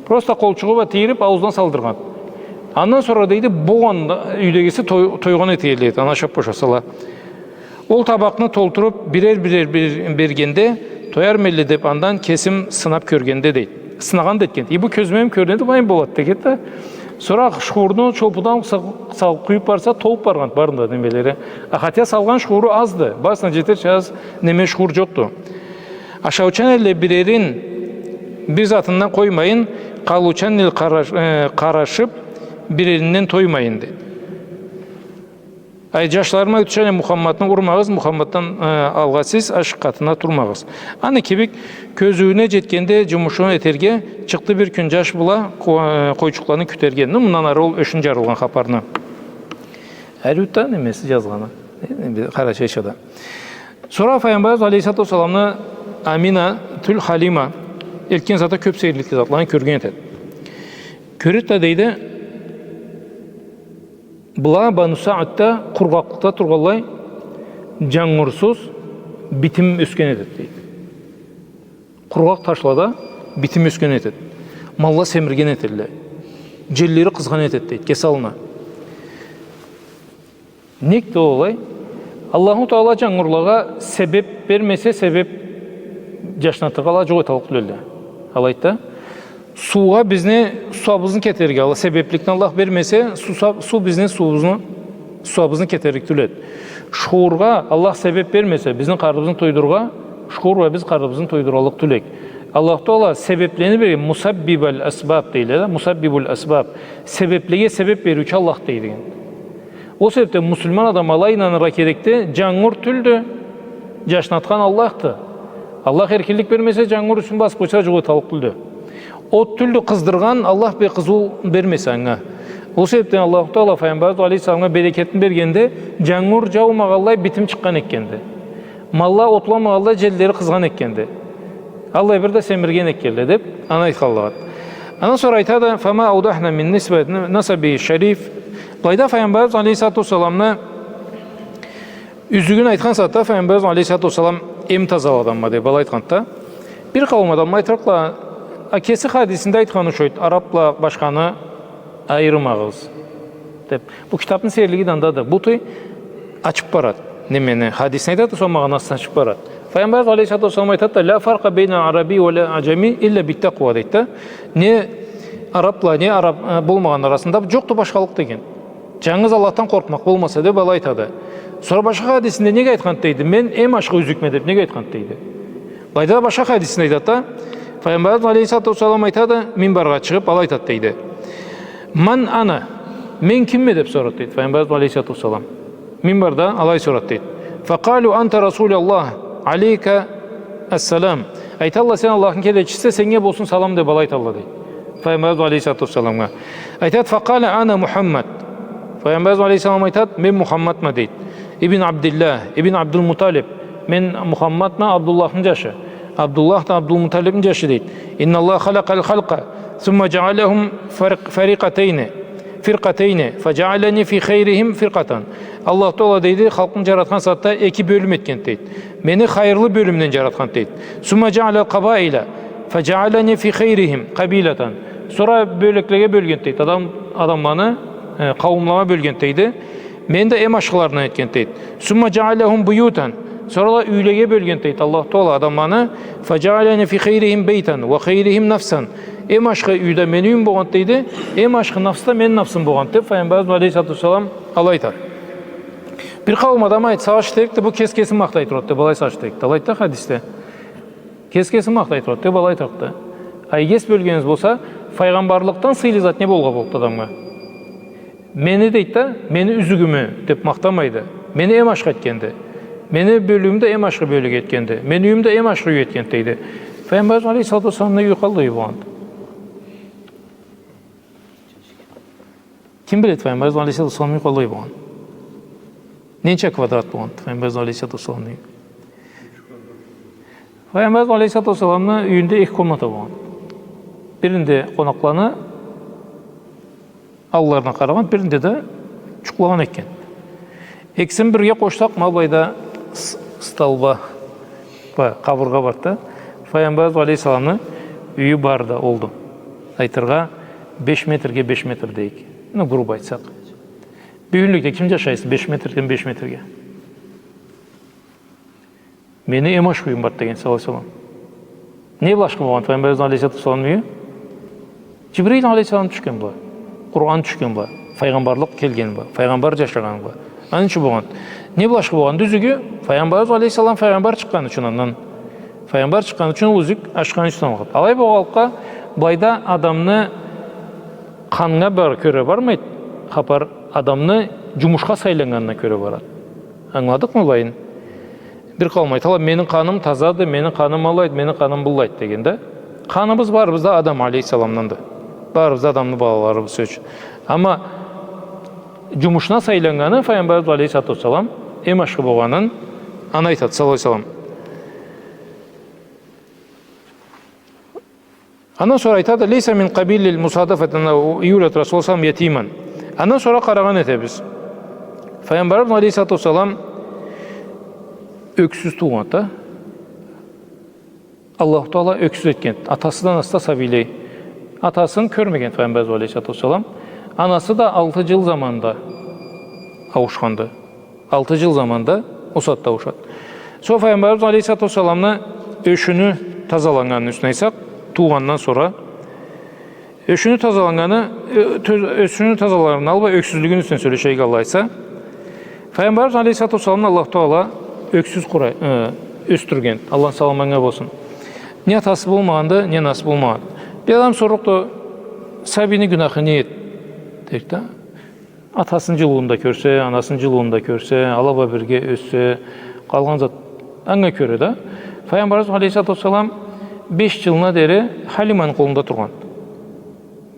Просто къолчугъу бла тийирип, ауузуна салдыргъан. Андан сора, дейди, болгъан юйдегиси той-, тойгъан этгенлей эди, аны ашап бошасала. Ол табакъны толтуруп, бирер-бирер бер-, бергенде, тоярмелле деп андан кесим сынап кёргенде, дейди. Сынагъан да этген. И бу кёзюме кёрюнеди, былай болады дегенди да. Сора шуурну чолпудан са-, салып къуюп барса, толуп баргъан барын да немелери. А хотя салгъан шууру азды. Барысына жетерча аз неме шуур жокъду. Ашаучан эдиле бирерин, бир затындан къоймайын, къалыучан эдиле къараш-, э, къарашып, биреринден тоймайын, дейди. Ай, жашларыма айтыучан эдим, Мухаммадны урмагъыз, Мухаммаддан, э, алгъа сиз аш къатына турмагъыз. Аны кибик кёзюуюне жетгенде жумушун этерге чыкъды бир кюн жаш бла къо-, э, къойчукъланы кютерге. Ну, мындан ары ол ёшюн жарылгъан хапарны. Ариу да немеси жазгъаны. Э, бир къарачайча да. Сора Пайгъамбарыбыз алейхиссалату уассаламны Амина тюл Халима элтген затда кёп сейирликли затланы кёрген этеди. Кёреди да дейди, была Бану Саъдда къургъакълыкъда тургъанлай, жангурсуз битим ёсген этеди, дейди. Къургъакъ ташлада битим ёсген этеди. Малла семирген этедиле. Жерлери къызгъан этеди, дейди, кеси аллына. Нек да олай? Аллаху Таала жангурлагъа себеп бермесе, себеп жашнатыргъа ала жукъ эталлыкъ тюлдюле. Алайды да. Суугъа бизни сусабыбызны кетерирге, Аллах себепликни Аллах бермесе, суса-, суу бизни сууубузну, сусабыбызны кетеририк тюл эди. Шуургъа Аллах себеп бермесе, бизни къарныбызны тойдурургъа, шуур бла биз къарныбызны тойдураллыкъ тюл эдик. Аллаху Таала себеплени берген, мусаббибаль асбаб дейле да, мусаббибуль асбаб. Себеплеге себеп бериучю Аллах дейди. Ол себепден муслиман адам алай ийнаныргъа керекди, жангур тюлдю, жашнатхан Аллахды. Аллах эркинлик бермесе, жангур юсюн басып къойса, жукъ эталлыкъ тюлдю. От тюлдю къыздыргъан, Аллах бир къызыу бермесе анга. Ол себепден Аллаху Таала Файгъамбарыбыз алейхиссаламгъа берекетин бергенде, джангур джаумагъанлай битим чыкъгъан этгенди. Малла отламагъанлай джерлери къызгъан этгенди. Аллай бир да семирген этгенле деб, аны айтханлыгъыды. Андан сора айтады, «Фама аудахна мин нисбати насабихи шариф». Былайда Файгъамбарыбыз алейхиссалату уассаламны юзюгюн айтхан сагъатда Файгъамбарыбыз алейхиссалату уассалам эм таза адамма деб, алай айтханды да. Бир къауум адамла айтырыкъла, а кеси хадисинде айтханы шойду, арабла башханы айырмагъыз деб. Бу китабны сейирлиги да андады. Бу тюй ачыб барады. Немени, хадисни айтады, сора магъанасын ачыб барады. Файгъамбарыбыз алейхиссалату уассалам айтады да, «Ла фаркъа бейна араби ва ла аджами илля бит-такъуа», дейди да. Не арабла, не араб, э, болмагъан арасында джокъду башхалыкъ деген. Джангыз Аллахдан къоркъмакъ болмаса деб, алай айтады. Сора башха хадисинде неге айтханды дейди? Мен эм ашхы юзюкме деб, неге айтханды дейди? Былайда да башха хадисинде айтады да, Файгъамбарыбыз алейхиссалату уассалам айтады, минбаргъа чыгъыб, алай айтады дейди. «Ман ана?» Мен кимме деб сорады дейди Файгъамбарыбыз алейхиссалату уассалам. Минбарда алай сорады дейди. «Факъалу анта расулаллах, алейка ассалам». Айталла, сен Аллахны келечисисе, сеннге болсун салам деб, алай айталла дейди. Файгъамбарыбыз алейхиссалату уассаламгъа. Айтады, «Факъала ана Мухаммад». Файгъамбарыбыз алейхиссалам айтады, мен Мухаммадма дейди. Ибн Абдиллах, ибн Абдулмуталиб. Мен Мухаммадма, Абдуллахны джашы. Абдуллах да Абдулмуталибни джашы дейди. «Инналлаха халакъал халкъа, сумма джаалахум фарикъ-, фарикъатайни, фиркъатайни, фаджаалани фи хайрихим фиркъатан». Аллаху Таала дейди, халкъны джаратхан сагъатда эки бёлюм этгенди дейди. Мени хайырлы бёлюмден джаратханды дейди. «Сумма джаалал къабаила, фаджаалани фи хайрихим къабилатан». Сора бёлеклеге бёлгенди дейди. Адам, адамланы, э, къауумлагъа бёлгенди дейди. Мени да эм ашхыларындан этгенди дейди. «Сумма джаалахум буютан». Сора да юйлеге бёлгенди дейди Аллаху Таала адамланы. «Фаджаалани фи хайрихим бейтан ва хайрихим нафсан». Эм ашхы юй да мени юйюм болгъанды дейди. Эм ашхы нафс да мени нафсым болгъанды деб, Файгъамбарыбыз алейхиссалату уассалам алай айтады. Бир къауум адам айтады, сагъыш этерикди, бу кес-кесин махтай турады деб, алай сагъыш этерикди. Алайды да хадисде. Кес-кесин махтай турады деб, алай айтырыкъды. Ай, кес бёлгенибиз болса, файгъамбарлыкъдан сыйлы зат не болургъа боллукъду адамгъа? Мени дейди да, мени юзюгюмю деб махтамайды. Мени эм ашхы этгенди. Мени бёлюгюмю да эм ашхы бёлюк этгенди. Мени юйюмю да эм ашхы юй этгенди дейди. Файгъамбарыбыз алейхиссалату уассаламны юйю къаллай юй болгъанды? Ким биледи Файгъамбарыбыз алейхиссалату уассаламны юйю къаллай болгъанын? Ненча квадрат болгъанды Файгъамбарыбыз алейхиссалату уассаламны юйю? Файгъамбарыбыз алейхиссалату уассаламны юйюнде эки комната болгъан. Биринде къонакъланы алларына къарагъан, биринде да джукълагъан экен. Экисин бирге къошсакъ, ма былайда с-, столба, ба, къабыргъа барды да, Файгъамбарыбыз алейхиссаламны юйю барды да олду. Айтыргъа, беш метрге беш метр дейик. Ну, грубо айтсакъ. Бюгюнлюкде ким джашайды беш метрден беш метрге? Мени эм ашхы юйюм барды деген, саллаллаху алейхи ва саллам. Не бла ашхы болгъан Файгъамбарыбызны алейхиссалату уассаламны юйю? Джибрил алейхиссалам тюшген бла, Къуран тюшген бла, файгъамбарлыкъ келген бла, файгъамбар джашагъан бла. Аны ючюн болгъан. Не бла ашхы болгъан? Юзюгю, Файгъамбарыбыз алейхиссалам файгъамбар чыкъгъаны ючюн андан. Файгъамбар чыкъгъаны ючюн ол юзюк ашхыны ючюн алгъан. Алай болгъанлыкъгъа, былайда адамны къанына бара кёре бармайды хапар, адамны джумушха сайланнганына кёре барады. Ангыладыкъмы былайын? Бир къауум айталла, мени къаным тазады, мени къаным алайды, мени къаным быллайды деген да. Къаныбыз барыбыз да Адам алейхиссаламданды. Барыбыз да Адамны балаларыбыз, сёз ючюн. Амма джумушуна сайланнганы Файгъамбарыбыз алейхиссалату уассалам эм ашхы болгъанын аны айтады, саллаллаху алейхи ва саллам. Андан сора айтады, «Лейса мин къабилил мусадафати аннаху юлад Расулуллах саллаллаху алейхи ва саллам ятиман». Андан сора къарагъан этебиз. Файгъамбарыбыз алейхиссалату уассалам ёксюз туугъанды. Аллаху Таала ёксюз этген. Атасы да, анасы да сабийлей. Атасын кёрмеген Файгъамбарыбыз алейхиссалату уассалам. Анасы да алты джыл заманда ауушханды. Алты джыл заманда ол сагъатда ауушады. Сора Файгъамбарыбыз алейхиссалату уассаламны ёшюню тазаланнганын юсюн айтсакъ, туугъандан сора ёшюню тазаланнганы, э, тё-, ёшюню тазаланнганы бла ёксюзлюгюню юсюнден сёлешейик, Аллах айтса. Файгъамбарыбыз алейхиссалату уассаламны Аллаху Таала ёксюз къурай-, э, ёсдюрген. Аллахны саламы анга болсун. Не атасы болмагъанды, не анасы болмагъанды. Бир адам сорлукъду, сабийни гюнахы не эди? Дейик да. Атасыны джылыуун да кёрсе, анасыны джылыуун да кёрсе, ала бла бирге ёссе, къалгъан зат анга кёре да. Файгъамбарыбыз алейхиссалату уассалам беш джылына дери Халиманы къолунда тургъан.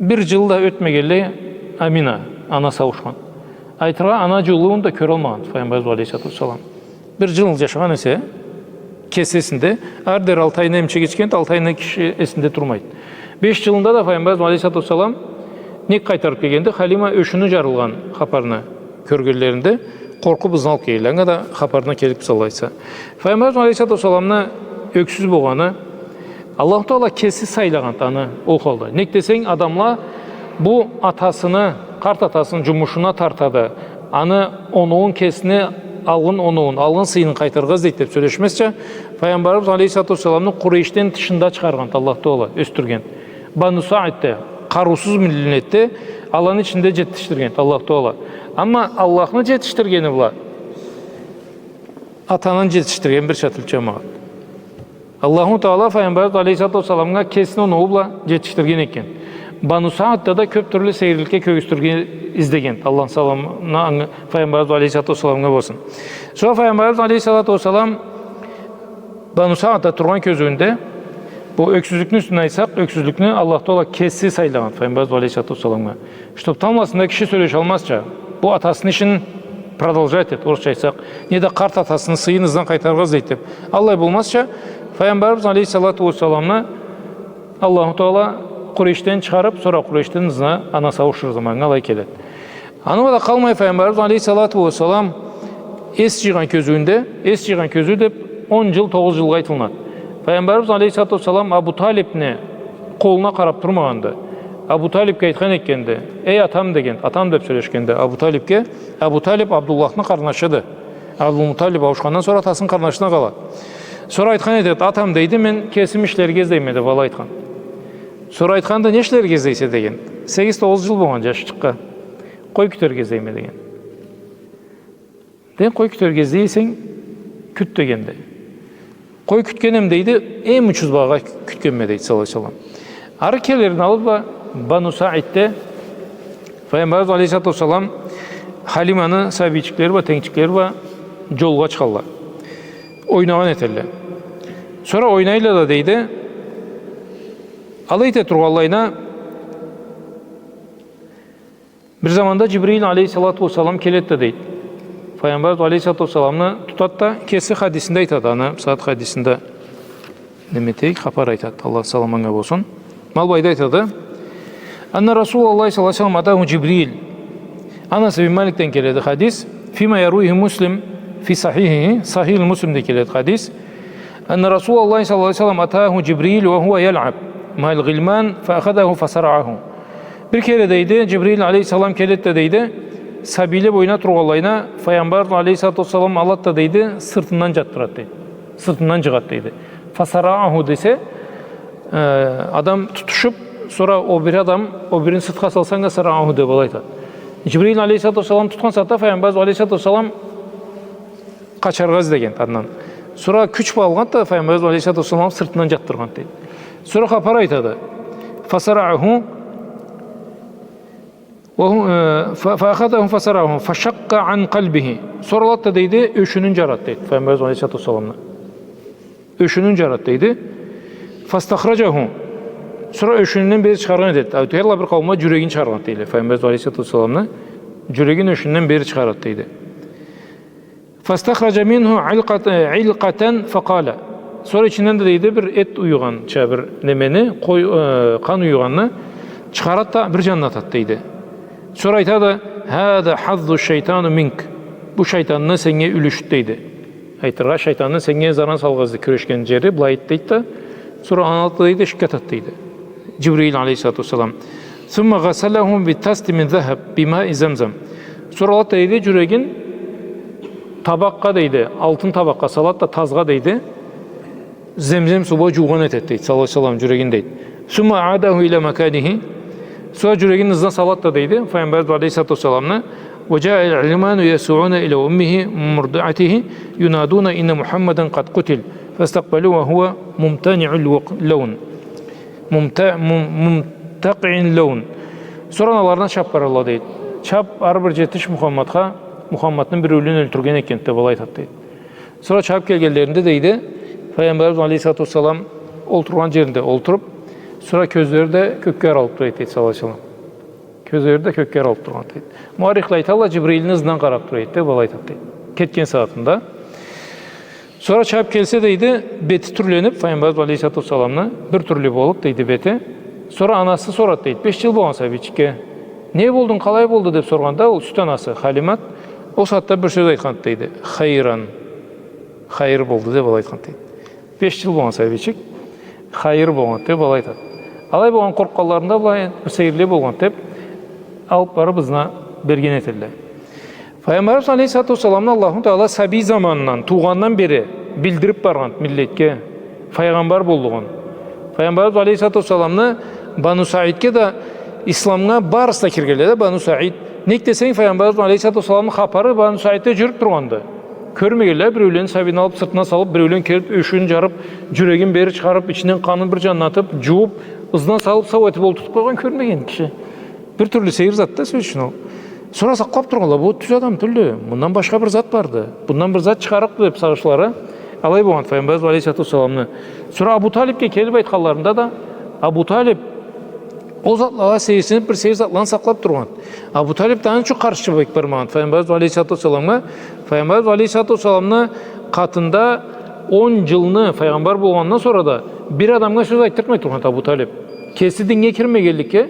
Бир джыл да ётмегенлей Амина, ана сауушхан. Айтыргъа, ана джылыуун да кёралмагъан Файгъамбарыбыз алейхиссалату уассалам. Бир джыл джашагъан эсе, кеси эсинде, ары дери алты айны эмчи кечгенди, алты айны киши эсинде турмайды. Беш джылында да Файгъамбарыбыз алейхиссалату уассалам нек къайтарыб келгенди? Халима ёшюню джарылгъан хапарны кёргенлеринде, къоркъуб, ызын алыб келгенлей. Анга да хапарына келиб, Аллах айтса. Файгъамбарыбыз алейхиссалату уассаламны ёксюз болгъаны, Аллаху Таала кеси сайлагъанды аны ол халда. Нек десенг, адамла бу атасыны, къарт атасыны джумушуна тартады. Аны оноуун, кесине алгъын оноуун, алгъын сыйын къайтарыргъа излейди деб сёлешмезча, Файгъамбарыбыз алейхиссалату уассаламны Къурейшден тышында чыгъаргъанды Аллаху Таала, ёсдюргенди. Бану Саъдда, къарыусуз миллетде, аланы ичинде джетишдиргенди Аллаху Таала. Амма Аллахны джетишдиргени бла атаны джетишдирген бирча тюлдю, джамагъат. Аллаху Таала Файгъамбарыбыз алейхиссалату уассаламгъа кесини оноуу бла джетишдирген экен. Бану Саъдда да кёб тюрлю сейирликге кёргюзтюрге излеген. Аллахны саламы анга, Файгъамбарыбыз алейхиссалату уассаламгъа болсун. Сора Файгъамбарыбыз алейхиссалату уассалам Бану Саъдда тургъан кёзюуюнде, бу ёксюзлюкню юсюнден айтсакъ, ёксюзлюкню Аллаху Таала кеси сайлагъан Файгъамбарыбыз алейхиссалату уассаламгъа. Чтоб тамбла ызында киши сёлешалмазча, бу атасыны ишин продолжать эт, орусча айтсакъ, неда къарт атасыны сыйын ызындан къайтарыргъа излейди деб. Аллай болмазча, Файгъамбарыбыз алейхиссалату уассаламны Аллаху Таала Къурейшден чыгъарыб, сора Къурейшден ызына ана сауушдурургъа заманнга алай келеди. Аны бла да къалмай, Файгъамбарыбыз алейхиссалату уассалам эс джыйгъан кёзюуюнде, эс джыйгъан кёзюу деб он джыл, тогъуз джылгъа айтылынады. Файгъамбарыбыз алейхиссалату уассалам Абу Талибни къолуна къараб турмагъанды. Абу Талибге айтхан этгенди: «Эй, атам», — деген, «атам» деб сёлешгенди Абу Талибге. Абу Талиб Абдуллахны къарнашыды. Абдулмуталиб ауушхандан сора атасыны къарнашына къалады. Сора айтхан этеди: «Атам, — дейди, — мен кесим ишлерге излейме», — деб алай айтхан. Сора айтханды: «Не ишлерге излейсе?» — деген. «Сегиз-тогъуз джыл болгъан джашчыкъгъа. Къой кютерге излейме», — деген. «Ден къой кютерге излей эсенг, кют», — дегенди. «Къой кютгенме, — дейди, — эм учуз багъагъа кютгенме», — дейди, саллаллаху алейхи ва саллам. Ары келирин алыб бла Бану Саъдда Файгъамбарыбыз алейхиссалату уассалам Халиманы сабийчиклери бла, тенгчиклери бла джолгъа чыгъалла. Ойнагъан этелле. Сора ойнайла да, дейди, алай эте тургъанлайына, бир заманда Джибрил алейхиссалату уассалам келеди да, дейди. Файгъамбарыбыз алейхиссалату уассаламны тутады да, кеси хадисинде айтады, аны, бусагъат хадисинде, неме этейик, хапар айтады, Аллахны саламы анга болсун. Ма былайда айтады: «Анна Расулаллахи саллаллаху алейхи ва саллам атаху Джибрил». Анас бин Маликден келеди хадис. Фима яруихи Муслим фи сахихихи, Сахих Муслимде келеди хадис. «Анна Расулаллахи саллаллаху алейхи ва саллам атаху Джибрил ва хуа ялъаб маъал гъильман фа ахадаху фа саръаху». Бир кере, дейди, Джибрил алейхиссалам келеди да, дейди, сабийле бла ойнай тургъанлайына, Файгъамбар алейхиссалату уассалам алады да, дейди, сыртындан джатдырады, дейди. Сыртындан джыгъады, дейди. «Фа саръаху» десе, э, адам тутушуб, сора ол бир адам, ол бирин сыртха салсанг да, «саръаху» деб алай айтады. Джибрил алейхиссалату уассалам тутхан сагъатда Файгъамбар алейхиссалату уассалам къачаргъа излегенди андан. Сора кюч бла алгъанды да, Файгъамбар алейхиссалату уассалам сыртындан джатдыргъанды, дейди. Сора хапар айтады. «Фа саръаху, ва ху-, э, фа, фа ахадаху фа саръаху, фа шакъкъа ан къалбихи». Сора алады да, дейди, ёшюнюн джарады, дейди, Файгъамбар алейхиссалату уассаламны. Ёшюнюн джарады, дейди. «Фа стахраджаху». Сора ёшюнюнден бери чыгъаргъан этеди. Айталла, бир къауумла джюрегин чыгъаргъан, дейди, Файгъамбар алейхиссалату уассаламны. Джюрегин ёшюнден бери чыгъарады, дейди. «Фастахраджа минху илкъат-, э, илкъатан факъала». Сора ичинден да, дейди, бир эт уюгъанча бир немени, къой-, э, къан уюгъанны чыгъарады да, бир джанына атады, дейди. Сора айтады: «Хаза хаззу шайтану минк». Бу шайтанны сеннге юлюшюдю, дейди. Айтыргъа, шайтанны сеннге заран салгъызды, кюрешген джери, былай эт, дейди да. Сора аны алады да, дейди, эшикге атады, дейди. Джибрил алейхиссалату уассалам. «Сумма гъасалаху би таст мин захаб би маи замзам». Сора алады да, дейди, джюрегин табакъгъа, дейди, алтын табакъгъа салады да, тазгъа, дейди, земзем суу бла джуугъан этеди, дейди, саллаллаху алейхи ва саллам, джюрегин, дейди. «Сумма аадаху иля маканихи». Сора джюрегин ызына салады да, дейди, Файгъамбар алейхиссалату уассаламны. «Ва джаа аль-гъильману ясъауна иля уммихи мурдиатихи юнадуна инна Мухаммадан къад къутил». «Фастакъбалугьу ва хува мумтаниъул вукъ-, лаун». Мумта-, мум-, мумтакъиъил лаун. Сора аланы аллына чаб баралла, дейди. Чаб, ары бир джетиш Мухаммадха, Мухаммадны бир юлюн ёлтюрген экен деб алай айтады, дейди. Сора чабыб келгенлеринде, дейди, Файгъамбарыбыз алейхиссалату уассалам олтургъан джеринде олтуруб, Сора кёзлери да кёкге къаралып тура эди, дейди, саллаллаху алейхи ва саллам. Кёзлери да кёкге къаралып тургъан, дейди. Муаррихле айталла, Джибрилни ызындан къарап тура эди, дейди, былай айтады, дейди. Кетген сагъатында. Сора чабып келсе, дейди, бети тюрленип, Файгъамбарыбыз алейхиссалату уассаламны, бир тюрлю болуп, дейди, бети. Сора анасы сорады, дейди, беш джыл болгъан сабийчикге. Не болдунг, къалай болду, деп соргъанда, ол сют анасы, Халимат, ол сагъатда бир сёз айтханды, дейди. Хайран. Хайыр болду, деп алай айтханды, дейди. Беш джыл болгъан сабийчик, хайыр болгъанды, деп алай айтады. Алай болгъан, къоркъгъанларында былай бир сейирле болгъанды, деп алып барып ызына берген этелле. Файгъамбарыбыз алейхиссалату уассаламны Аллаху Таала сабий заманындан, туугъандан бери билдирип баргъан миллетге файгъамбар боллугъун. Файгъамбарыбыз алейхиссалату уассаламны Бану Саидге да, исламгъа барысы да киргенле да, Бану Саид. Нек десенг, Файгъамбарыбыз алейхиссалату уассаламны хапары Бану Саидде джюрюп тургъанды. Кёрмегенле, биреулени сабийин алып, сыртына салып, биреулени келип, ёшюн джарып, джюрегин бери чыгъарып, ичинден къанын бир джанына атып, джууп, ызына салып, сау этип олтуртуп къойгъан кёрмеген киши. Бир тюрлю сейир зат да, сёз ючюн, ол. Сора сакълап тургъанла, бу тюз адам тюлдю, мындан башха бир зат барды, мындан бир зат чыгъарыкъды деп сагъышлары алай болгъан Файгъамбарыбыз алейхиссалату уассаламны. Сора Абу Талибге келип айтханларында да, Абу Талиб ол затлагъа сейирсинип, бир сейир затланы сакълап тургъан. Абу Талиб да аны ючюн къаршы чыгъып бармагъан Файгъамбарыбыз алейхиссалату уассаламгъа. Файгъамбарыбыз алейхиссалату уассаламны къатында он джылны файгъамбар болгъандан сора да бир адамгъа сёз айтдыртмай тургъан Абу Талиб. Кеси динге кирмегенликге,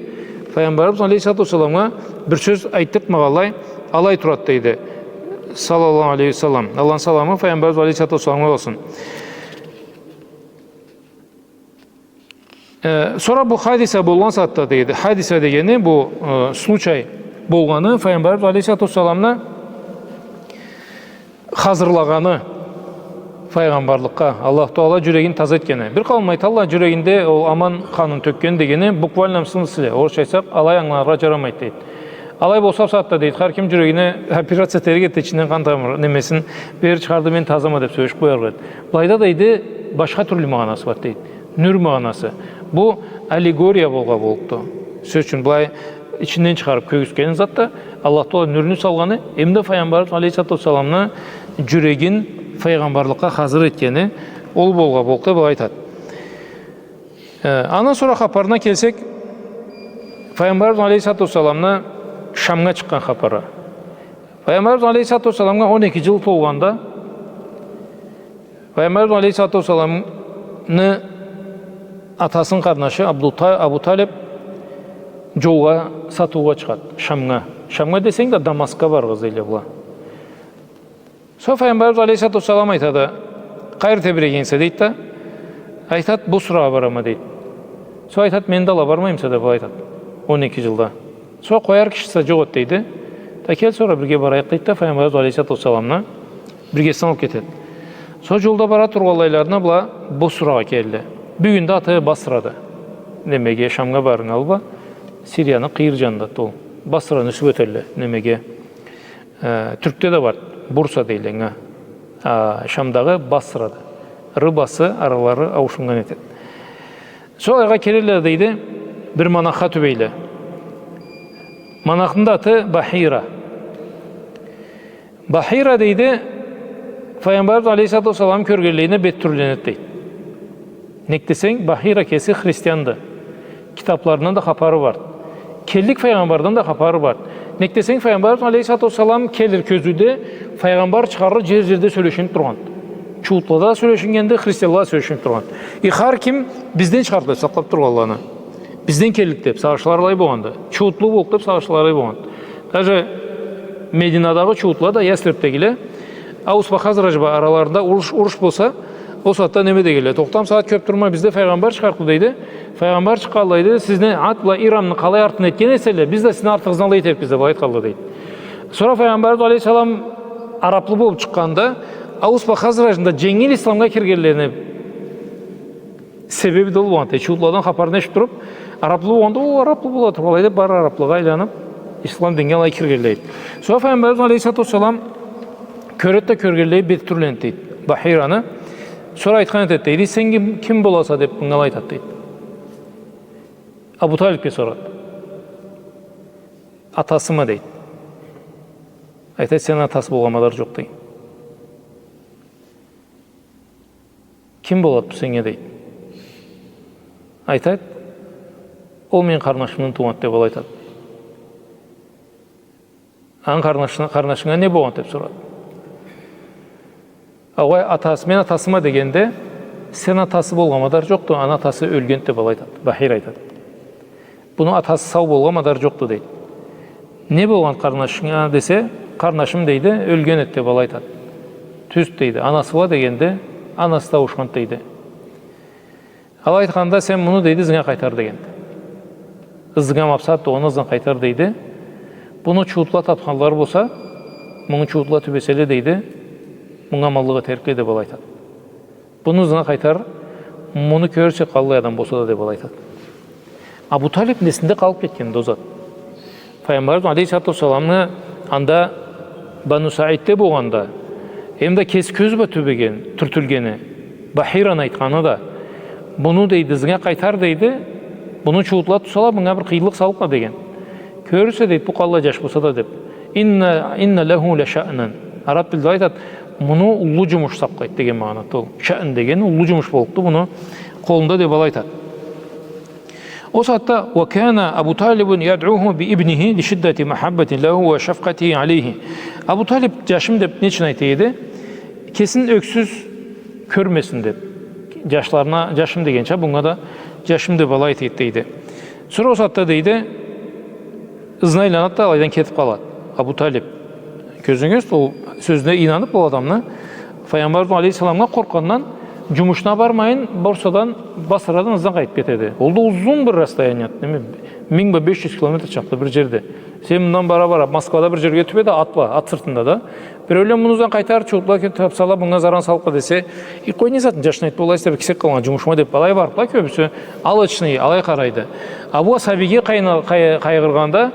Файгъамбарыбыз алейхиссалату уассаламгъа бир сёз айтдыртмагъанлай, алай турады, дейди. Саллаллаху алейхи ва саллам. Аллахны саламы Файгъамбарыбыз алейхиссалату уассаламгъа болсун. Э, сора бу хадиса болгъан сагъатда, дейди. Хадиса дегени бу, э, случай болгъаны, Файгъамбарыбыз алейхиссалату уассаламны хазырлагъаны файгъамбарлыкъгъа, Аллаху Таала джюрегин таза этгени. Бир къауум айталла, джюрегинде ол аман къанын тёкген дегени буквальном смысле, орусча айтсакъ, алай ангыларгъа джарамайды, дейди. Алай болса, бусагъатда, дейди, хар ким джюрегине операция этерик эди, ичинден къан тамыр немесин бери чыгъарды, мен тазама деп сёлешип къоярыкъ эди. Былайда, дейди, башха тюрлю магъанасы бар, дейди. Нюр магъанасы. Бу аллегория болгъа боллукъду. Сёз ючюн, былай ичинден чыгъарып кёргюзтгени зат да, Аллаху Таала нюрню салгъаны, эмда Файгъамбарыбыз алейхиссалату уассаламны джюрегин файгъамбарлыкъгъа хазыр этгени, ол болгъа боллукъду, былай айтады. Э, андан сора хапарына келсек, Файгъамбарыбыз алейхиссалату уассаламны Шамгъа чыкъгъан хапары. Файгъамбарыбыз алейхиссалату уассаламгъа он эки джыл толгъанда, Файгъамбарыбыз алейхиссалату уассаламны атасыны къарнашы Абду Та-, Абу Талиб джолгъа, сатыугъа чыгъады, Шамгъа. Шамгъа десенг да, Дамаскха барыгъыз, дейле была. Сора Файгъамбарыбыз алейхиссалату уассалам айтады, къайры тебирегенсе, дейди да, айтады, Бусрагъа барама, дейди. Сора айтады, мени да ала бармаймыса, деп, былай айтады. Он эки джылда. Сора къояр кишиси джокъ эди, дейди. Да кел, сора бирге барайыкъ, дейди да, Файгъамбарыбыз алейхиссалату уассаламны биргесине алып кетеди. Сора джолда бара тургъанлайларына была Бусрагъа келди. Бюгюн да аты Басрады. Немеге, Шамгъа баргъан алба, Сирияны къыйыр джанында ол. Басраны юсюп ётелле, немеге. Э, тюркде да бар, Бурса дейле анга. А, Шамдагъы Басрады. Ры басы аралары ауушуннган этеди. Сора алайгъа келелле, дейди, бир монахха тюбейле. Монахны да аты Бахира. Бахира, дейди, Файгъамбарыбыз алейхиссалату уассаламны кёргенлейине бети тюрленеди, дейди. Нек десенг, Бахира кеси христианды. Китапларындан да хапары барды. Келлик файгъамбардан да хапары барды. Нек десенг, Файгъамбарыбыз алейхиссалату уассалам келир кёзюуде файгъамбар чыгъарыр джер-джерде сёлешинип тургъан. Чууутлада да сёлешингенди, христианлада да сёлешинип тургъан. И хар ким бизден чыгъарды деп сакълап тургъанланы. Бизден келлик деп сагъышлары алай болгъанды. Чууутлу боллукъ деп сагъышлары алай болгъанды. Даже Мединадагъы чууутла да, Ясрибдегиле, Аус бла Хазрадж бла араларында уруш, уруш болса, ол сагъатда неме дегенле, тохтам, сагъат кёп турма, бизде файгъамбар чыгъарыкъды, дейди. Файгъамбар чыкъгъанлай, дейди, сизни Ад бла Иран къалай артын этген эселе, биз да сизни артыгъызны алай этерикбиз деп айтханла, дейди. Сора Файгъамбарыбыз алейхиссалам араплы болуп чыкъгъанда, Аус бла Хазраджны да дженгил исламгъа киргенлерине себеби да ол болгъанды. Чуутладан хапарын эшитип туруп, араплы болгъанда, ол араплы бола тургъанлай деп, бары араплыгъа айланып, ислам динге алай киргенлей. Сора Файгъамбарыбыз алейхиссалату уассалам кёреди да, кёргенлей бети тюрленди, дейди, Бахираны. Сора айтхан этеди, дейди, сен ким, ким боласа деп, мынга алай айтады, дейди. Абу Талибге сорады. Атасымы, дейди. Айтады, сени атасы болгъан мадар джокъ, дейди. Ким болады бу сеннге, дейди. Айтады, Ол мени къарнашымдан туугъанды, деб алай айтады. Аны къарнашына, къарнашынга не болгъанды, деб сорады. Огъай, атасы, мен атасыма дегенде, сен атасы болгъаннга мадар джокъду, аны атасы ёлгенди, деб алай айтады. Бахир айтады. Буну атасы сау болгъаннга мадар джокъду, дейди. Не болгъанды къарнашынга десе, къарнашым, дейди, ёлген эди, деб алай айтады. Тюз, дейди, анасы бла дегенде, анасы да ауушханды, дейди. Алай айтханда, сен муну, дейди, ызынга къайтар дегенди. Ызынга, мапсат да, ону ызынга къайтар, дейди. Буну чуутла тапханла болса, муну чуутла тюбеселе, дейди, мунга аманлыкъ этерикле, деб алай айтады. Буну ызынга къайтар, муну кёрюрсе, къаллай адам болса да, деб алай айтады. Абу Талибни эсинде къалыб кетгенди ол зат. Файгъамбарыбыз алейхиссалату уассаламны анда Бану Саидде болгъанда, эм да кеси кёз бла тюбеген, тюртюлгени, Бахираны айтханы да, буну, дейди, ызынга къайтар, дейди, буну чуутла тутсала, мынга бир къыйынлыкъ саллыкъла деген. Кёрюрсе, дейди, бу къаллай джаш болса да, деб. Инна, инна лаху ла шаънан. Араб тилде айтады, муну уллу джумуш сакълайды деген магъанада ол. Шаън деген уллу джумуш боллукъду муну къолунда, деб алай айтады. Ол сагъатда, وكان أبو طالب يدعوه بابنه لشدة محبته له وشفقته عليه. Абу Талиб джашым деб не ючюн айта эди? Кесин ёксюз кёрмесин деб. Джашларына джашым дегенча, бунга да джашым деб алай айта эди, дейди. Сора ол сагъатда, дейди, ызына айланады да, алайдан кетиб къалады. Абу Талиб. Кёзюгюз, ол сёзюне ийнаныб, ол адамны, Файгъамбарыбыз алейхиссаламгъа къоркъгъандан, джумушуна бармайын, Бурсадан, Басрадан ызындан къайтыб кетеди. Ол да узун бир расстояниеди, неме, минг бла беш джюз километр чакълы бир джерди. Сен мындан бара-бара, Москвада бир джерге тюбе да, ат бла, ат сыртында да. Биреуле муну ызындан къайтар, чуутла тапсала, мынга заран саллыкъла десе, и, къой, не затны джашын айтыб алайса, бир кесек къалгъан джумушума деб, алай барыбла кёбюсю, алчный, алай къарайды. А бу асхабийге къайны-, къай-, къайгъыргъанда,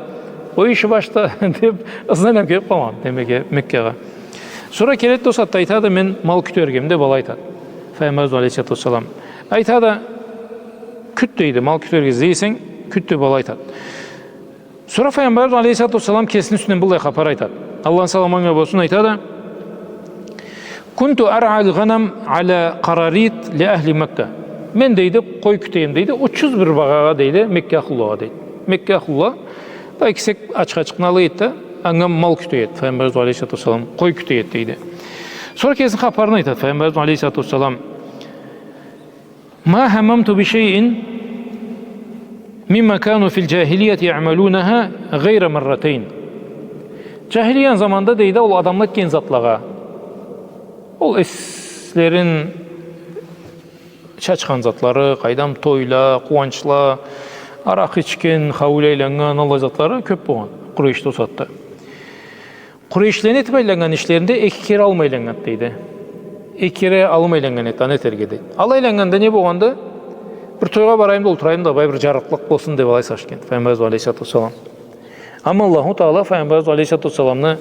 ол иши башха, деб, ызындан кетиб къалгъан, демек, Меккагъа. Сора келеди да ол сагъатда айтады, мен мал кютергем, деб алай айтады. Файгъамбарыбыз алейхиссалату уассалам. Айтады, кют, дейди, мал кютерге излей эсенг, кют, деб алай айтады. Сора Файгъамбарыбыз алейхиссалату уассалам кесини юсюнден быллай хапар айтады. Аллахны саламы анга болсун, айтады. كنت أرعى الغنم على قراريط لأهل مكة. Мен, дейди, къой кюте эдим, дейди, учуз бир багъагъа, дейди, Мекка ахлулагъа, дейди. Мекка ахлула быллай кесек ачха-ачхыны ала эди да, анга мал кюте эди Файгъамбарыбыз алейхиссалату уассалам, къой кюте эди, дейди. Сора кесини хапарын айтады Файгъамбарыбыз алейхиссалату уассалам. ما هممت بشيء مما كانوا في الجاهلية يعملونها غير مرتين. Джахилияны заманында, дейди, ол адамла этген затлагъа, ол эслерин чачхан затлары, къайдам, тойла, къууанчла, аракъы ичген, хаули айланнган, аллай затлары кёб болгъан Къурейшде ол сагъатда. Къурейшлени этиб айланнган ишлеринде эки кере алым айланнган, дейди. Эки кере алым айланнган эди, аны этерге, дейди. Алай айланнганда не болгъанды? Бир тойгъа барайым да олтурайым да, былай бир джарыкълыкъ болсун деб алай сагъыш этгенди Файгъамбарыбыз алейхиссалату уассалам. Амма Аллаху Таала Файгъамбарыбыз алейхиссалату уассаламны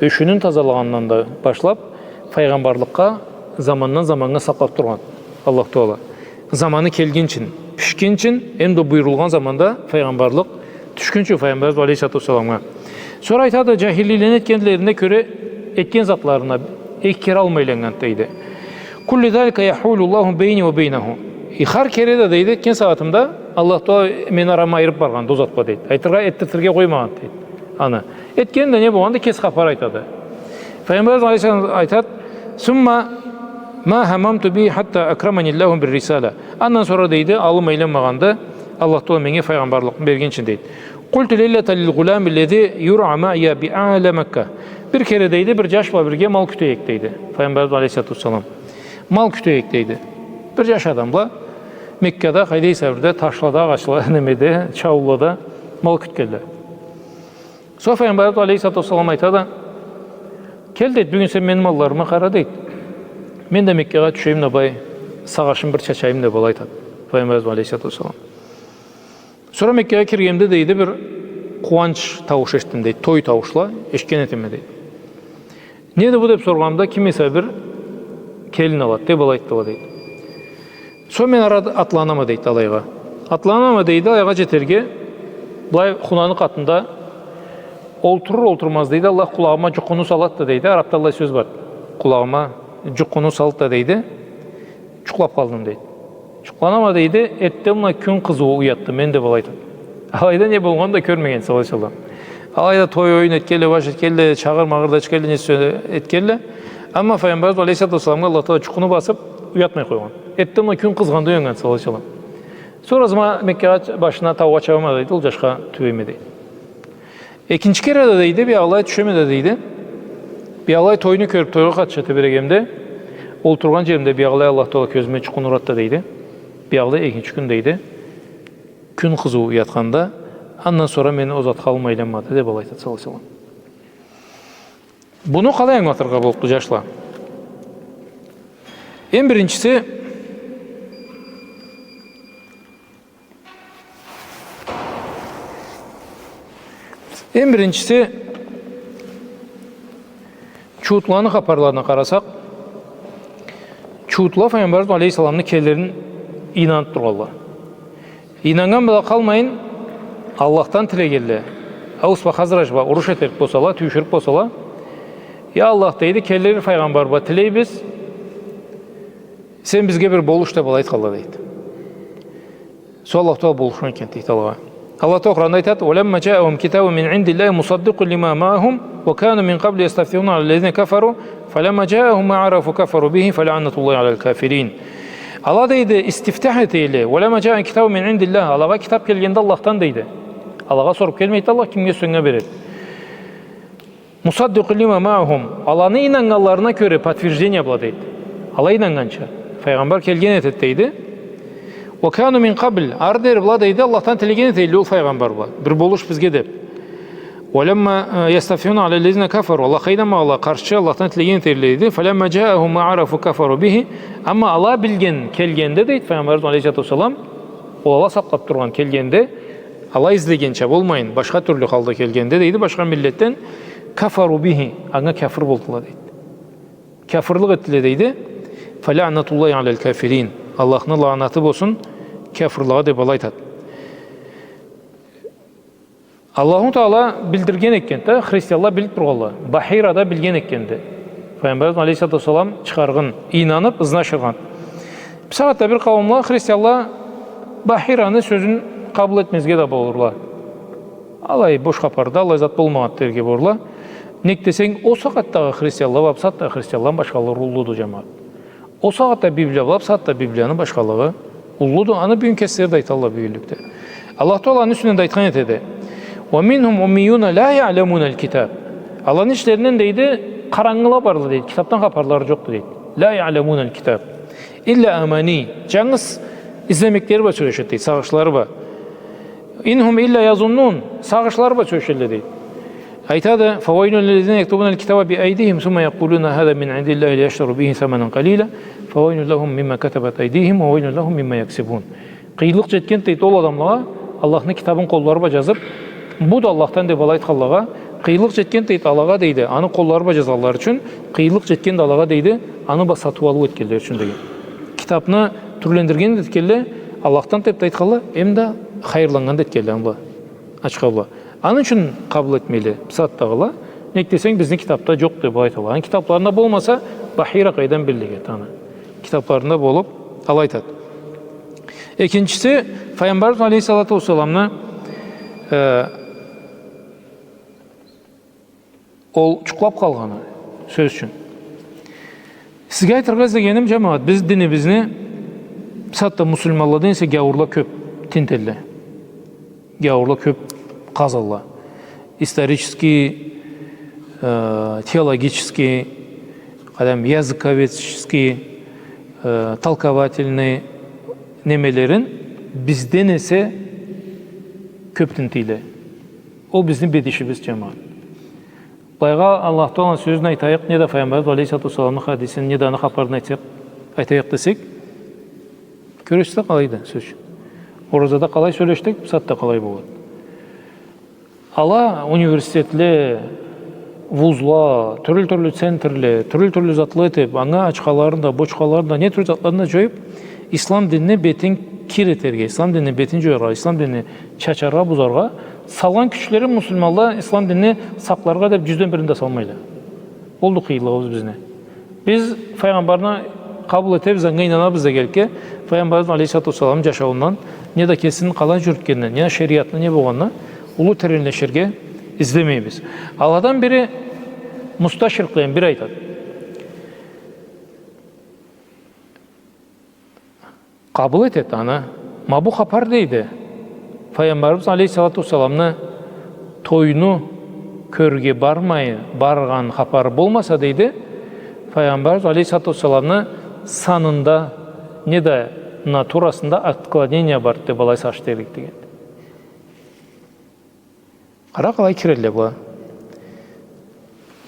ёшюнюн тазалагъанындан да башлаб, файгъамбарлыкъгъа замандан заманнга сакълаб тургъан Аллаху Таала. Заманы келгинчин, бишгинчин, эм да буюрулгъан заманда файгъамбарлыкъ тюшгюнчю Файгъамбарыбыз алейхиссалату уассаламгъа. Сора айтады, джахилийлени этгенлерине кёре, этген затларына эки кере алым айланнган, дейди. كل ذلك يحول الله بيني وبينه. И хар кере да, дейди, этген сагъатымда Аллах Таала мени арамы айырыб баргъанды ол зат бла, дейди. Айтыргъа, этдиртирге къоймагъанды, дейди. Аны этгени да не болгъанды, кеси хапар айтады. Файгъамбарыбыз алейхиссалам айтады, ثم ما هممت به حتى أكرمني الله بالرسالة. Андан сора, дейди, алым айланмагъанды, Аллах Таала меннге файгъамбарлыкъны бергинчин, дейди. قلت ليلة للغلام الذي يرعى معي بأعلى مكة. Бир кере, дейди, бир джаш бла бирге мал кюте эдик, дейди Файгъамбарыбыз алейхиссалату уассалам. Мал кюте эдик, дейди. Бир джаш адам бла Меккада, къайда эсе бирде, ташлада, агъачлада, немеде, чаулада мал кютгенле. Сора Файгъамбарыбыз алейхиссалату уассалам айтады, кел, дейди, бюгюн сен мени малларыма къара, дейди. Мен да Меккагъа тюшейим да, былай сагъышым бир чачайым да, былай айтады Файгъамбарыбыз алейхиссалату уассалам. Сора Меккагъа киргенимде, дейди, бир къууанч таууш эшитдим, дейди, той тауушла эшитген этеме, дейди. Неди бу деб соргъанымда, ким эсе бир келин алады деб алай айтдыла, дейди. Сора мен ары атланама, дейди, алайгъа. Атланама, дейди, алайгъа джетерге, былай хунаны къатында олтурур-олтурмаз, дейди, Аллах къулагъыма джукъуну салады да, дейди, арабда аллай сёз бар. Къулагъыма джукъуну салады да, дейди, джукълаб къалдым, дейди. Джукъланама, дейди, эртденбла кюн къызыуу уятды мени деб алай айтады. Алайда не болгъанын да кёрмеген, саллаллаху алейхи ва саллам. Алайда той-оюн этгенле, баш этгенле, чагъыр-магъыр да ичгенле, не сюйсе этгенле. Амма Файгъамбарыбыз алейхиссалату уассаламгъа Аллах Таала джукъуну басып, уятмай къойгъан. Эртденбла кюн къызгъанда уяннган, саллаллаху алейхи ва саллам. Сора зама Меккагъа, башына таугъа чыгъама, дейди, ол джашха тюбейме, дейди. Экинчи кере да, дейди, биягъылай тюшеме да, дейди. Биягъылай тойну кёрюп, тойгъа къатыша тебирегемде, олтургъан джеримде биягъылай Аллах Таала кёзюме джукъуну урады да, дейди. Биягъылай экинчи кюн, дейди, кюн къызыу уятханда, андан сора мени ол затха аллым айланмады, деп алай айтады, саллаллаху алейхи ва саллам. Буну къалай ангылатыргъа боллукъду, джашла? Эм биринчиси, эм биринчиси, чуутланы хапарларына къарасакъ, чуутла Файгъамбарыбыз алейхиссаламны келирин ийнанып тургъанла. Ийнаннган бла къалмайын, Аллахдан тилегенле. Аус бла Хазрадж бла уруш этерик болсала, тюйюшюрюк болсала, я Аллах, дейди, келир Файгъамбар бла тилейбиз, сен бизге бир болуш, деп алай айтханла, дейди. Сора Аллах Таала болушхан экен, дейди, алагъа. Аллах Таала Къуранда айтады: «ولما جاءهم كتاب من عند الله مصدق لما معهم وكانوا من قبل يستفتحون على الذين كفروا فلما جاءهم ما عرفوا كفروا به فلعنة الله على الكافرين». Ала, дейди, истифтах эте эдиле. «ولما جاءهم كتاب من عند الله». Алагъа китап келгенде Аллахдан, дейди. Алагъа соруп келмейди Аллах, кимге сюйгеннге береди. «مصدق لما معهم». Аланы ийнаннганларына кёре, подтверждение бла, дейди. Ала ийнаннганча. Файгъамбар келген этеди, дейди. «وكانوا من قبل». Ары дери бла, дейди, Аллахдан тилеген эте эдиле ол Файгъамбар бла. Бир болуш бизге деп. «ولما، э, يستفتحون على الذين كفروا». Аллахха ийнанмагъанлагъа къаршчы Аллахдан тилеген эте эдиле, дейди. «فلما جاءهم ما عرفوا كفروا به». Амма ала билген келгенде, дейди, Файгъамбарыбыз алейхиссалату уассалам, ол ала сакълап тургъан келгенде, ала излегенча болмайын, башха тюрлю халда келгенде, дейди, башха миллетден, «كفروا به», анга кяфыр болдула, дейди. Кяфырлыкъ этдиле, дейди. «فلعنة الله على الكافرين». Аллахны лаанаты болсун кяфырлагъа, деп алай айтады. Аллаху Таала билдирген экен да, христианла билип тургъанла. Бахирада билген экенди. Файгъамбарыбыз алейхиссалату уассалам чыгъаргъын, ийнанып, ызына ашыргъан. Бусагъатда бир къауумла, христианла Бахираны сёзюн къабыл этмезге да болурла. Алай бош хапарда, алай зат болмагъанды дерге болурла. Нек десенг, ол сагъатдагъы христианла бла бусагъатдагъы христианланы башхалыгъы уллуду, джамагъат. Ол сагъатда Библия бла бусагъатда Библияны башхалыгъы уллуду. Аны бюгюн кеслери да айталла бюгюнлюкде. Аллах Таала аны юсюнден да айтхан этеди. «ومنهم أميون لا يعلمون الكتاب». Аланы ичлеринден, дейди, къарангыла барды, дейди. Китапдан хапарлары джокъду, дейди. «لا يعلمون الكتاب إلا أماني». Джангыз излемеклери бла сёлешеди, дейди, сагъышлары бла. «إن هم إلا يظنون». Сагъышлары бла сёлешелле, дейди. Айтады: «فويل للذين يكتبون الكتاب بأيديهم ثم يقولون هذا من عند الله ليشتروا به ثمنا قليلا فويل لهم مما كتبت أيديهم وويل لهم مما يكسبون». Къыйынлыкъ джетгенди, дейди, ол адамлагъа, Аллахны китабын къоллары бла джазып, бу да Аллахдан деп алай айтханлагъа, къыйынлыкъ джетгенди, дейди, алагъа, дейди, аны къоллары бла джазгъанлары ючюн, къыйынлыкъ джетгенди алагъа, дейди, аны бла сатыу-алыу этгенлери ючюн, деген. Китапны тюрлендирген этгенле, Аллахдан деп да айтханла, эм да хайырланнган да этгенле, аны бла, ачха бла. Аны ючюн къабыл этмейле бусагъатдагъыла, нек десенг, бизни китапда джокъ деп алай айталла. Аны китапларында болмаса, Бахира къайдан биллик эди аны? Китапларында болуп, алай айтады. Экинчиси, Файгъамбарыбыз алейхиссалату уассаламны, э, ол джукълап къалгъаны, сёз ючюн. Сизге айтыргъа излегеним, джамагъат, биз динибизни бусагъатда муслиманладан эсе гяуурла кёп тинтелле. Гяуурла кёп къазалла. Исторический, э, теологический, къайдам, языковедческий, э, толковательный немелерин бизден эсе кёп тинтейле. Ол бизни бедишибиз, джамагъат. Былайгъа Аллах Тааланы сёзюн айтайыкъ, не да Файгъамбарыбыз алейхиссалату уассаламны хадисин, не да аны хапарын айтсакъ, айтайыкъ десек, кёресиз да къалайды, сёз ючюн. Оразада къалай сёлешсек, бусагъатда къалай болады. Ала университетле, вузла, тюрлю-тюрлю центрле, тюрлю-тюрлю затла этип, анга ачхаларын да, бочхаларын да, не тюрлю затларын да джоюп, ислам динини бетин кир этерге, ислам динини бетин джояргъа, ислам динини чачаргъа, бузаргъа салгъан кючлери, муслиманла ислам динини сакъларгъа деп джюзден бирин да салмайла. Олду къыйынлыгъыбыз бизни. Биз Файгъамбарны къабыл этебиз, анга ийнанабыз дегенликге, Файгъамбарыбыз алейхиссалату уассаламны джашауундан не да кесин къалай джюрютгенин, не шериатны не болгъанына уллу теренлеширге излемейбиз. Аладан бири, мусташрикъледен бири айтады. Къабыл этеди аны. Ма бу хапар, дейди, Файгъамбарыбыз алейхиссалату уассаламны тойну кёрюрге бармай баргъан хапары болмаса, дейди, Файгъамбарыбыз алейхиссалату уассаламны санында не да натурасында отклонение барды деб алай сагъыш этерик, дегенди. Къара, къалай кирелле была.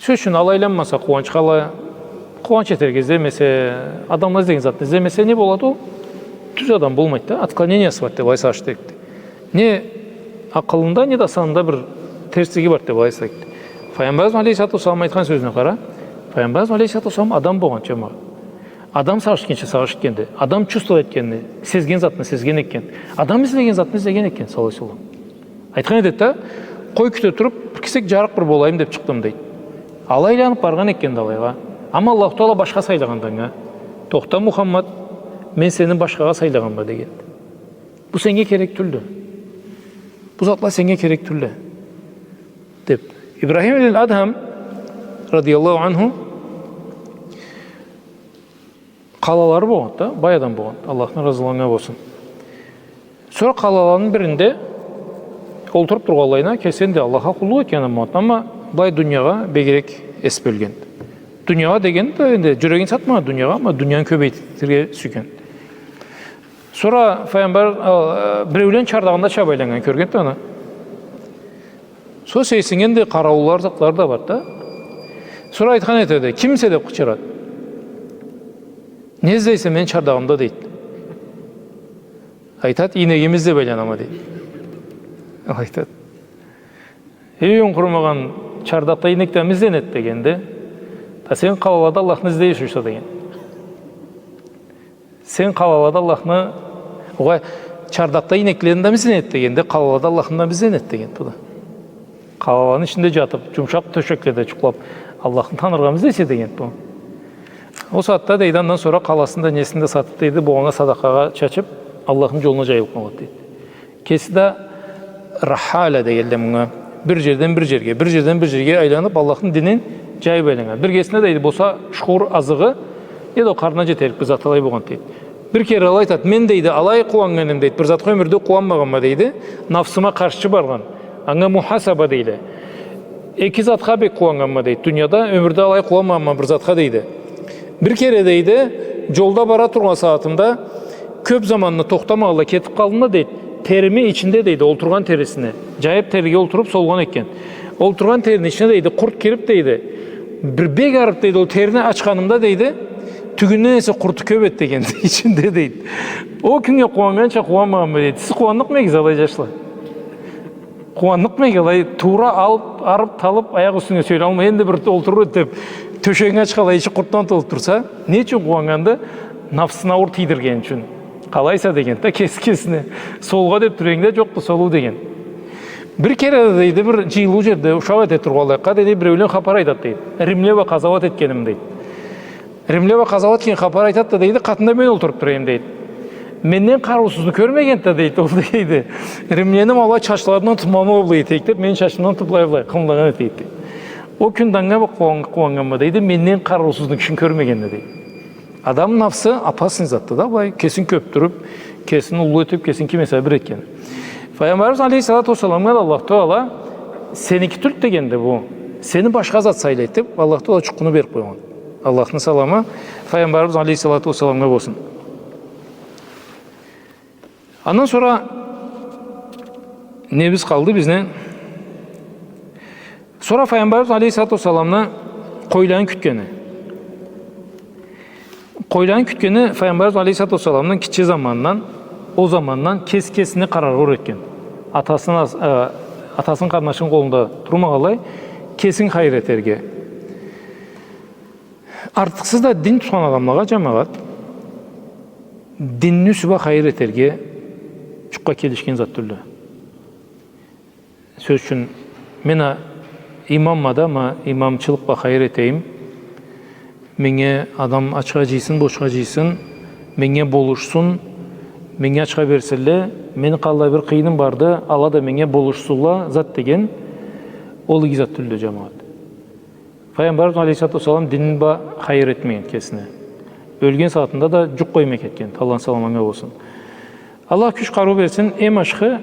Сёз ючюн, алайланмаса, къууанчха ала, къууанч этерге излемесе, адамла излеген затны излемесе, не болады ол? Тюз адам болмайды да, отклонениясы барды деб алай сагъыш этерикди. Не акъылында, не да санында бир терслиги барды деб алай сагъыш этерикди. Файгъамбарыбыз алейхиссалату уассалам айтхан сёзюне къара. Файгъамбарыбыз алейхиссалату уассалам адам болгъан, джамагъат. Адам сагъыш этгенча сагъыш этгенди. Адам чувствовать этгенди. Сезген затны сезген этген. Адам излеген затны излеген этген, саллаллаху алейхи ва саллам. Айтхан этеди да, къой кюте туруб, бир кесек джарыкъ бир болайым деб чыкъдым, дейди. Алай айланыб баргъан этгенди алайгъа. Амма Аллаху Тагъала башха сайлагъанды анга. Тохта, Мухаммад, мен сени башхагъа сайлагъанма, дегенди. Бу сеннге керек тюлдю. Бу затла сеннге керек тюлле, деб. Ибрахим ибн Адхам, радияллаху анху, къалалары болгъанды да, бай адам болгъанды, Аллахны разылыгъы анга болсун. Сора къалаланы биринде олтуруб тургъанлайына, кеси энди Аллахха къуллукъ этген адам болгъанды, амма былай дуниягъа бегирек эс бёлгенди. Дуниягъа дегенде да, энди, джюрегин сатмагъан дуниягъа, амма дунияны кёбейтирге сюйгенди. Сора Файгъамбар, а, биреулен чардагъында чабып айланнган кёргенди аны. Сора сейирсиннгенди, къарауулла, затлары да барды да. Сора айтхан этеди, «Кимсе?» деп къычырады. «Не излейсе мени чардагъымда?» дейди. Айтады, «Ийнегими излеп айланама», дейди. Ол айтады, «Эй, юйюн къурмагъан, чардакъда ийнек да изленеди», дегенди. «Да сен къалалада Аллахны излейсе уа», деген. «Сен къалалада Аллахны, огъай, чардакъда ийнеклени да изленеди», дегенди, «къалалада Аллахны да изленеди», деген бу да. Къалаланы ичинде джатып, джумушакъ тёшекледе джукълап, Аллахны таныргъа излейсе, деген бу. Ол сагъатда, дейди, андан сора къаласын да, несин да сатып, дейди, бу анга садакъагъа чачып, Аллахны джолуна джайылып къалады, дейди. Кеси да рахала дегенле мынга. Бир джерден бир джерге, бир джерден бир джерге айланып, Аллахны динин джайып айланнган. Биргесине, дейди, болса шукур азыгъы, неда ол къарнына джетерик бир зат алай болгъан, дейди. Бир кере алай айтады, «Мен, дейди, алай къууаннган эдим, дейди, бир затха ёмюрде къууанмагъанма», дейди, «нафсыма къаршчы баргъан». Анга мухасаба дейле. «Эки затха бек къууаннганма», дейди, «дунияда, ёмюрде алай къууанмагъанма бир затха», дейди. «Бир кере, дейди, джолда бара тургъан сагъатымда кёп заманны тохтамагъанлай кетип къалдым да», дейди, «терими ичинде», дейди, олтургъан терисини джайып, терге олтуруп солгъан экен. «Олтургъан терини ичине», дейди, «къурт кирип», дейди, «бир бек арып», дейди, «ол терини ачханымда», дейди, «тюбюнден эсе къурту кёп эди», деген, ичинде, дейди. Ол кюннге къууаннганча къууанмагъанма, дейди. Сиз къууанныкъмыгъыз алай, джашла? Къууанныкъмыгъыз алай, туура алып, арып, талып, аякъ юсюнге сюеле алмай, энди бир олтурур эди деп, тёшегинги ачханлай, ичи къуртдан толуп турса, не ючюн къууаннганды? Нафсына аур тийдиргени ючюн. Къалайса дегенди да, кеси-кесине. Солгъа деп тура эдинг да, джокъду солуу деген. Бир кере да, дейди, бир джыйылыу джерде ушакъ эте тургъанлай, къа, дейди, биреулен хапар айтады, дейди. Римле бла къазауат этгеним, дейди. Римле бла къазауат этген хапар айтады да, дейди, къатында мен олтуруп тура эдим, дейди. Менден къарыусузну кёрмегенди да, дейди, ол, дейди. Римлени ма алай чачларындан тутмагъанма, былай этейик деп, мени чачымдан тутуп, былай, былай къымылдагъан этеди, дейди. Ол кюнде анга бир къууан-, къууаннганма, дейди, менден къарыусузну кишини кёрмегенди, дейди. Адам нафсы опасный затды да, былай, кесин кёптюрюп, кесин уллу этип, кесин ким эсе бир этген. Файгъамбарыбыз алейхиссалату уассаламгъа да Аллаху Тагъала, «Сеники тюлдю», дегенди бу. «Сени башха зат сайлайды», деп, Аллаху Тагъала джукъну берип къойгъан. Аллахны саламы Файгъамбарыбыз алейхиссалату уассаламгъа болсун. Андан сора небиз къалды бизни? Сора Файгъамбарыбыз алейхиссалату уассаламны къойланы кютгени. Къойланы кютгени Файгъамбарыбыз алейхиссалату уассаламны гитче заманындан, ол замандан кес-кесине къараргъа юретген. Атасыны аз-, э, атасыны къарнашыны къолунда турмагъанлай, кесин хайыр этерге. Артыкъсыз да дин тутхан адамлагъа, джамагъат, динни юсю бла хайыр этерге джукъгъа келишген зат тюлдю. Сёз ючюн, мен а имамма да, ма имамчылыкъ бла хайыр этейим, меннге адам ачха джыйсын, бошха джыйсын, меннге болушсун, Меннге ачха берсинле, мени къаллай бир къыйыным барды, ала да меннге болушсунла, зат деген, ол иги зат тюлдю, джамагъат. Файгъамбарыбыз алейхиссалату уассалам динни бла хайыр этмеген кесине. Ёлген сагъатында да джукъ къоймай кетген, Аллахны саламы анга болсун. Аллах кюч-къарыу берсин, эм ашхы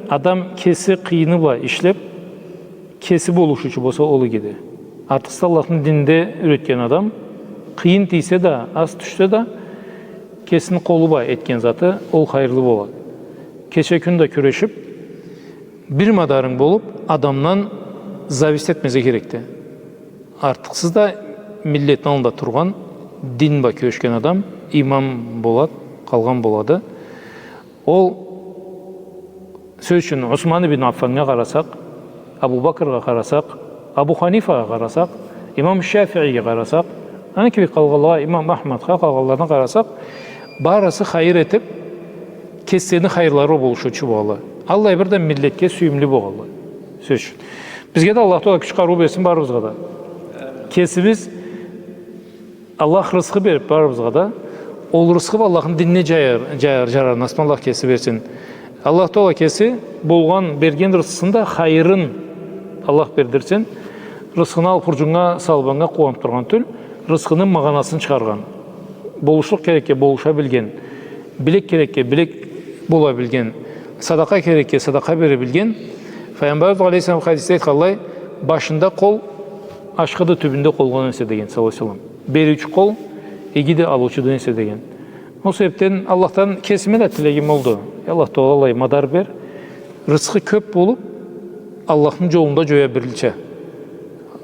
адам кеси къыйыны бла ишлеб, кеси болушуучу болса, ол игиди. Артыкъсыз Аллахны дининде юретген адам, къыйын тийсе да, аз тюшсе да, кесини къолу бла этген заты, ол хайырлы болады. Кече-кюн да кюрешиб, бир мадарынг болуб, адамдан зависеть этмезге керекди. Артыкъсыз да миллетни аллында тургъан, дин бла кюрешген адам имам болад, къалгъан болады. Ол, сёз ючюн, Усман ибн Аффаннга къарасакъ, Абу Бакргъа къарасакъ, Абу Ханифагъа къарасакъ, имам Шафииге къарасакъ, аны кибик къалгъанлагъа, имам Ахмадха, къалгъанларына къарасакъ, барысы хайыр этиб, кеслерини хайырлары бла болушуучу болгъанла. Аллай бир да миллетге сюйюмлю болгъанла. Сёз ючюн. Бизге да Аллах Тагъала кюч-къарыу берсин барыбызгъа да. Кесибиз Аллах рысхы бериб барыбызгъа да, ол рысхы бла Аллахны динине джаяр, джаяр, джарарын асманлы Аллах кеси берсин. Аллах Тагъала кеси болгъан, берген рысхысын да хайырын Аллах бердирсин. Рысхыны алпурджуннга салыб, анга къууаныб тургъан тюл, рысхыны магъанасын чыгъаргъан, болушлукъ керекге болуша билген, билек керекге билек бола билген, садакъа керекге садакъа бере билген. Файгъамбарыбыз алейхиссалам хадисде айтханлай, башында къол ашхыды тюбюнде къолгъан эсе деген, саллаллаху алейхи ва саллам. Бериучю къол игиди алыучудан эсе деген. Ол себебден Аллахдан кесиме да тилегим олду. Я Аллах Тагъала, аллай мадар бер, рысхы кёб болуб, Аллахны джолунда джоя билирча.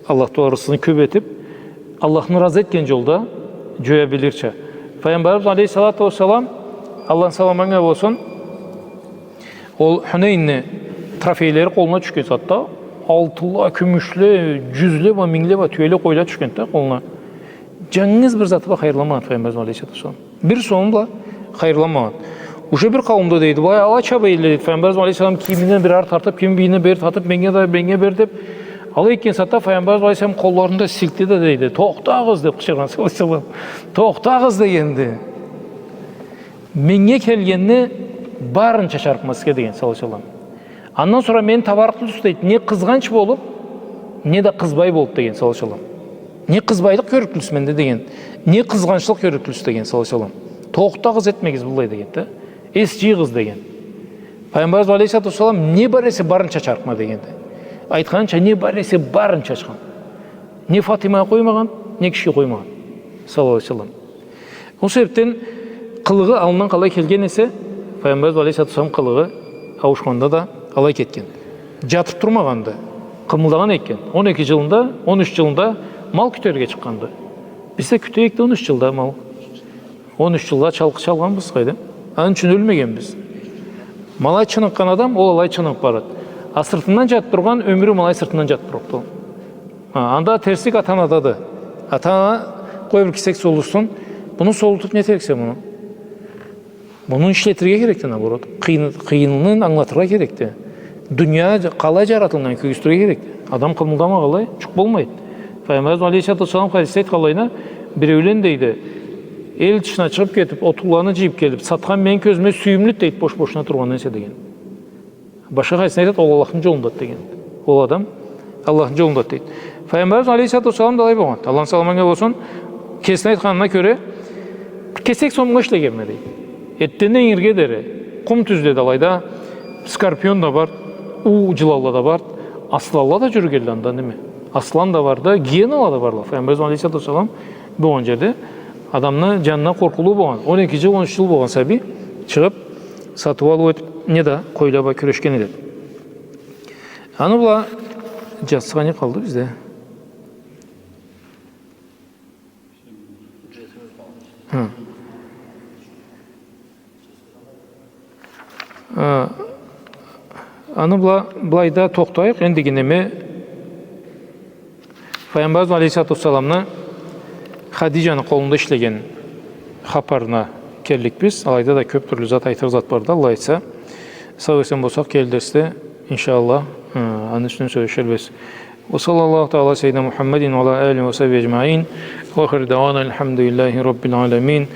Аллах Тагъала рысхыны кёб этиб, Аллахны разы этген джолда джоя билирча. Файгъамбарыбыз алейхиссалату уассалам, Аллахны саламы анга болсун, ол Хунейнни трофейлери къолуна тюшген сагъатда, алтынла, кюмюшле, джюзле бла, мингле бла тюеле, къойла тюшгенди да къолуна. Джангыз бир заты бла хайырланмагъан Файгъамбарыбыз алейхиссалату уассалам. Бир сому бла хайырланмагъан. Уже бир къауумда, дейди, былай ала чаба эдиле, дейди. Файгъамбарыбыз алейхиссалам кийиминден бир ары тартыб, кийимин бийине бери тартыб, меннге да, меннге бер деб. Алай этген сагъатда Файгъамбарыбыз алейхиссалам къолларын да силкди да, дейди, тохтагъыз деб къычыргъан, саллаллаху алейхи ва саллам. Тохтагъыз дегенди. Меннге келгенни барын чачарыкъма сизге деген, саллаллаху алейхи ва саллам. Андан сора мени табарыкълы тюз, дейди, не къызгъанч болуб, не да къызбай болуб деген, саллаллаху алейхи ва саллам. Не къызбайлыкъ кёрюрюксюз менде деген, не къызгъанчлыкъ кёрюрюксюз деген, саллаллаху алейхи ва саллам. Тохтагъыз, этмегиз быллай дегенди да. Эс джыйыгъыз деген. Файгъамбарыбыз алейхиссалату уассалам не бар эсе барын чачарыкъма дегенди. Айтханынча, не бар эсе барын чачхан. Не Фатимагъа къоймагъан, не кишиге къоймагъан. Саллаллаху алейхи ва саллам. Ол себебден къылыгъы аллындан къалай келген эсе, Файгъамбарыбыз алейхиссалату уассалам къылыгъы ауушханда да алай кетген. Джатыб турмагъанды, къымылдагъан экен. Он эки джылында, он юч джылында мал кютерге чыкъгъанды. Биз да кютейик да он юч джылда мал. Он юч джылда чалкъы чалгъанбыз, къайда. Аны ючюн ёлмегенбиз. Ма алай чыныгъан адам, ол алай чыныгъыб барады. А сыртындан джатыб тургъан, ёмюрю ма алай сыртындан джатыб турубду. Ха, анда терслик ата-анадады. Ата-ана, къой бир кесек солушсун, муну солутуб не этериксе муну? Муну ишлетирге керекди, наоборот. Къыйын-, къыйынын ангылатыргъа керекди. Дуния къалай джаратылгъанын кёргюзтюрге керекди. Адам къымылдамагъанлай джукъ болмайды. Файгъамбарыбыз алейхиссалату уассалам хадисде айтханлайына, биреулен, дейди, эл тышына чыгъыб кетиб, отунланы джыйыб келиб, сатхан мени кёзюме сюйюмлюдю, дейди, бош-бошуна тургъандан эсе деген. Башха хадисинде айтады, ол Аллахны джолундады деген. Ол адам Аллахны джолундады дейди. Файгъамбарыбыз алейхиссалату уассалам да алай болгъан. Аллахны саламы анга болсун, кесини айтханына кёре, кесек сомгъа ишлегенме дейди. Эртденден ингирге дери къум тюзледе алайда скорпион да бар, уу джыланла да бар, асланла да джюрюгенле анда, неме. Аслан да бар да, гиенала да барла. Файгъамбарыбыз алейхиссалату уассалам болгъан джерде адамны джанына къоркъуулу болгъан. Он эки джыл, он юч джыл болгъан сабий чыгъыб, сатыу-алыу этиб, не да къойла бла кюрешген эди. Аны бла джатсыгъа не къалды бизде? Хы. Э, аны бла, былайда тохтайыкъ, эндиги неме, Файгъамбарыбыз алейхиссалату уассаламны Хадиджаны къолунда ишлеген хапарына келлик биз. Алайда да кёб тюрлю зат айтыр зат барды, Аллах айтса. Сау-эсен болсакъ, келир дерсде, иншаАллах, э, аны юсюнден сёлеширбиз. وصلى الله تعالى على سيدنا محمد وعلى آله وصحبه أجمعين. وآخر دعوانا الحمد لله رب العالمين.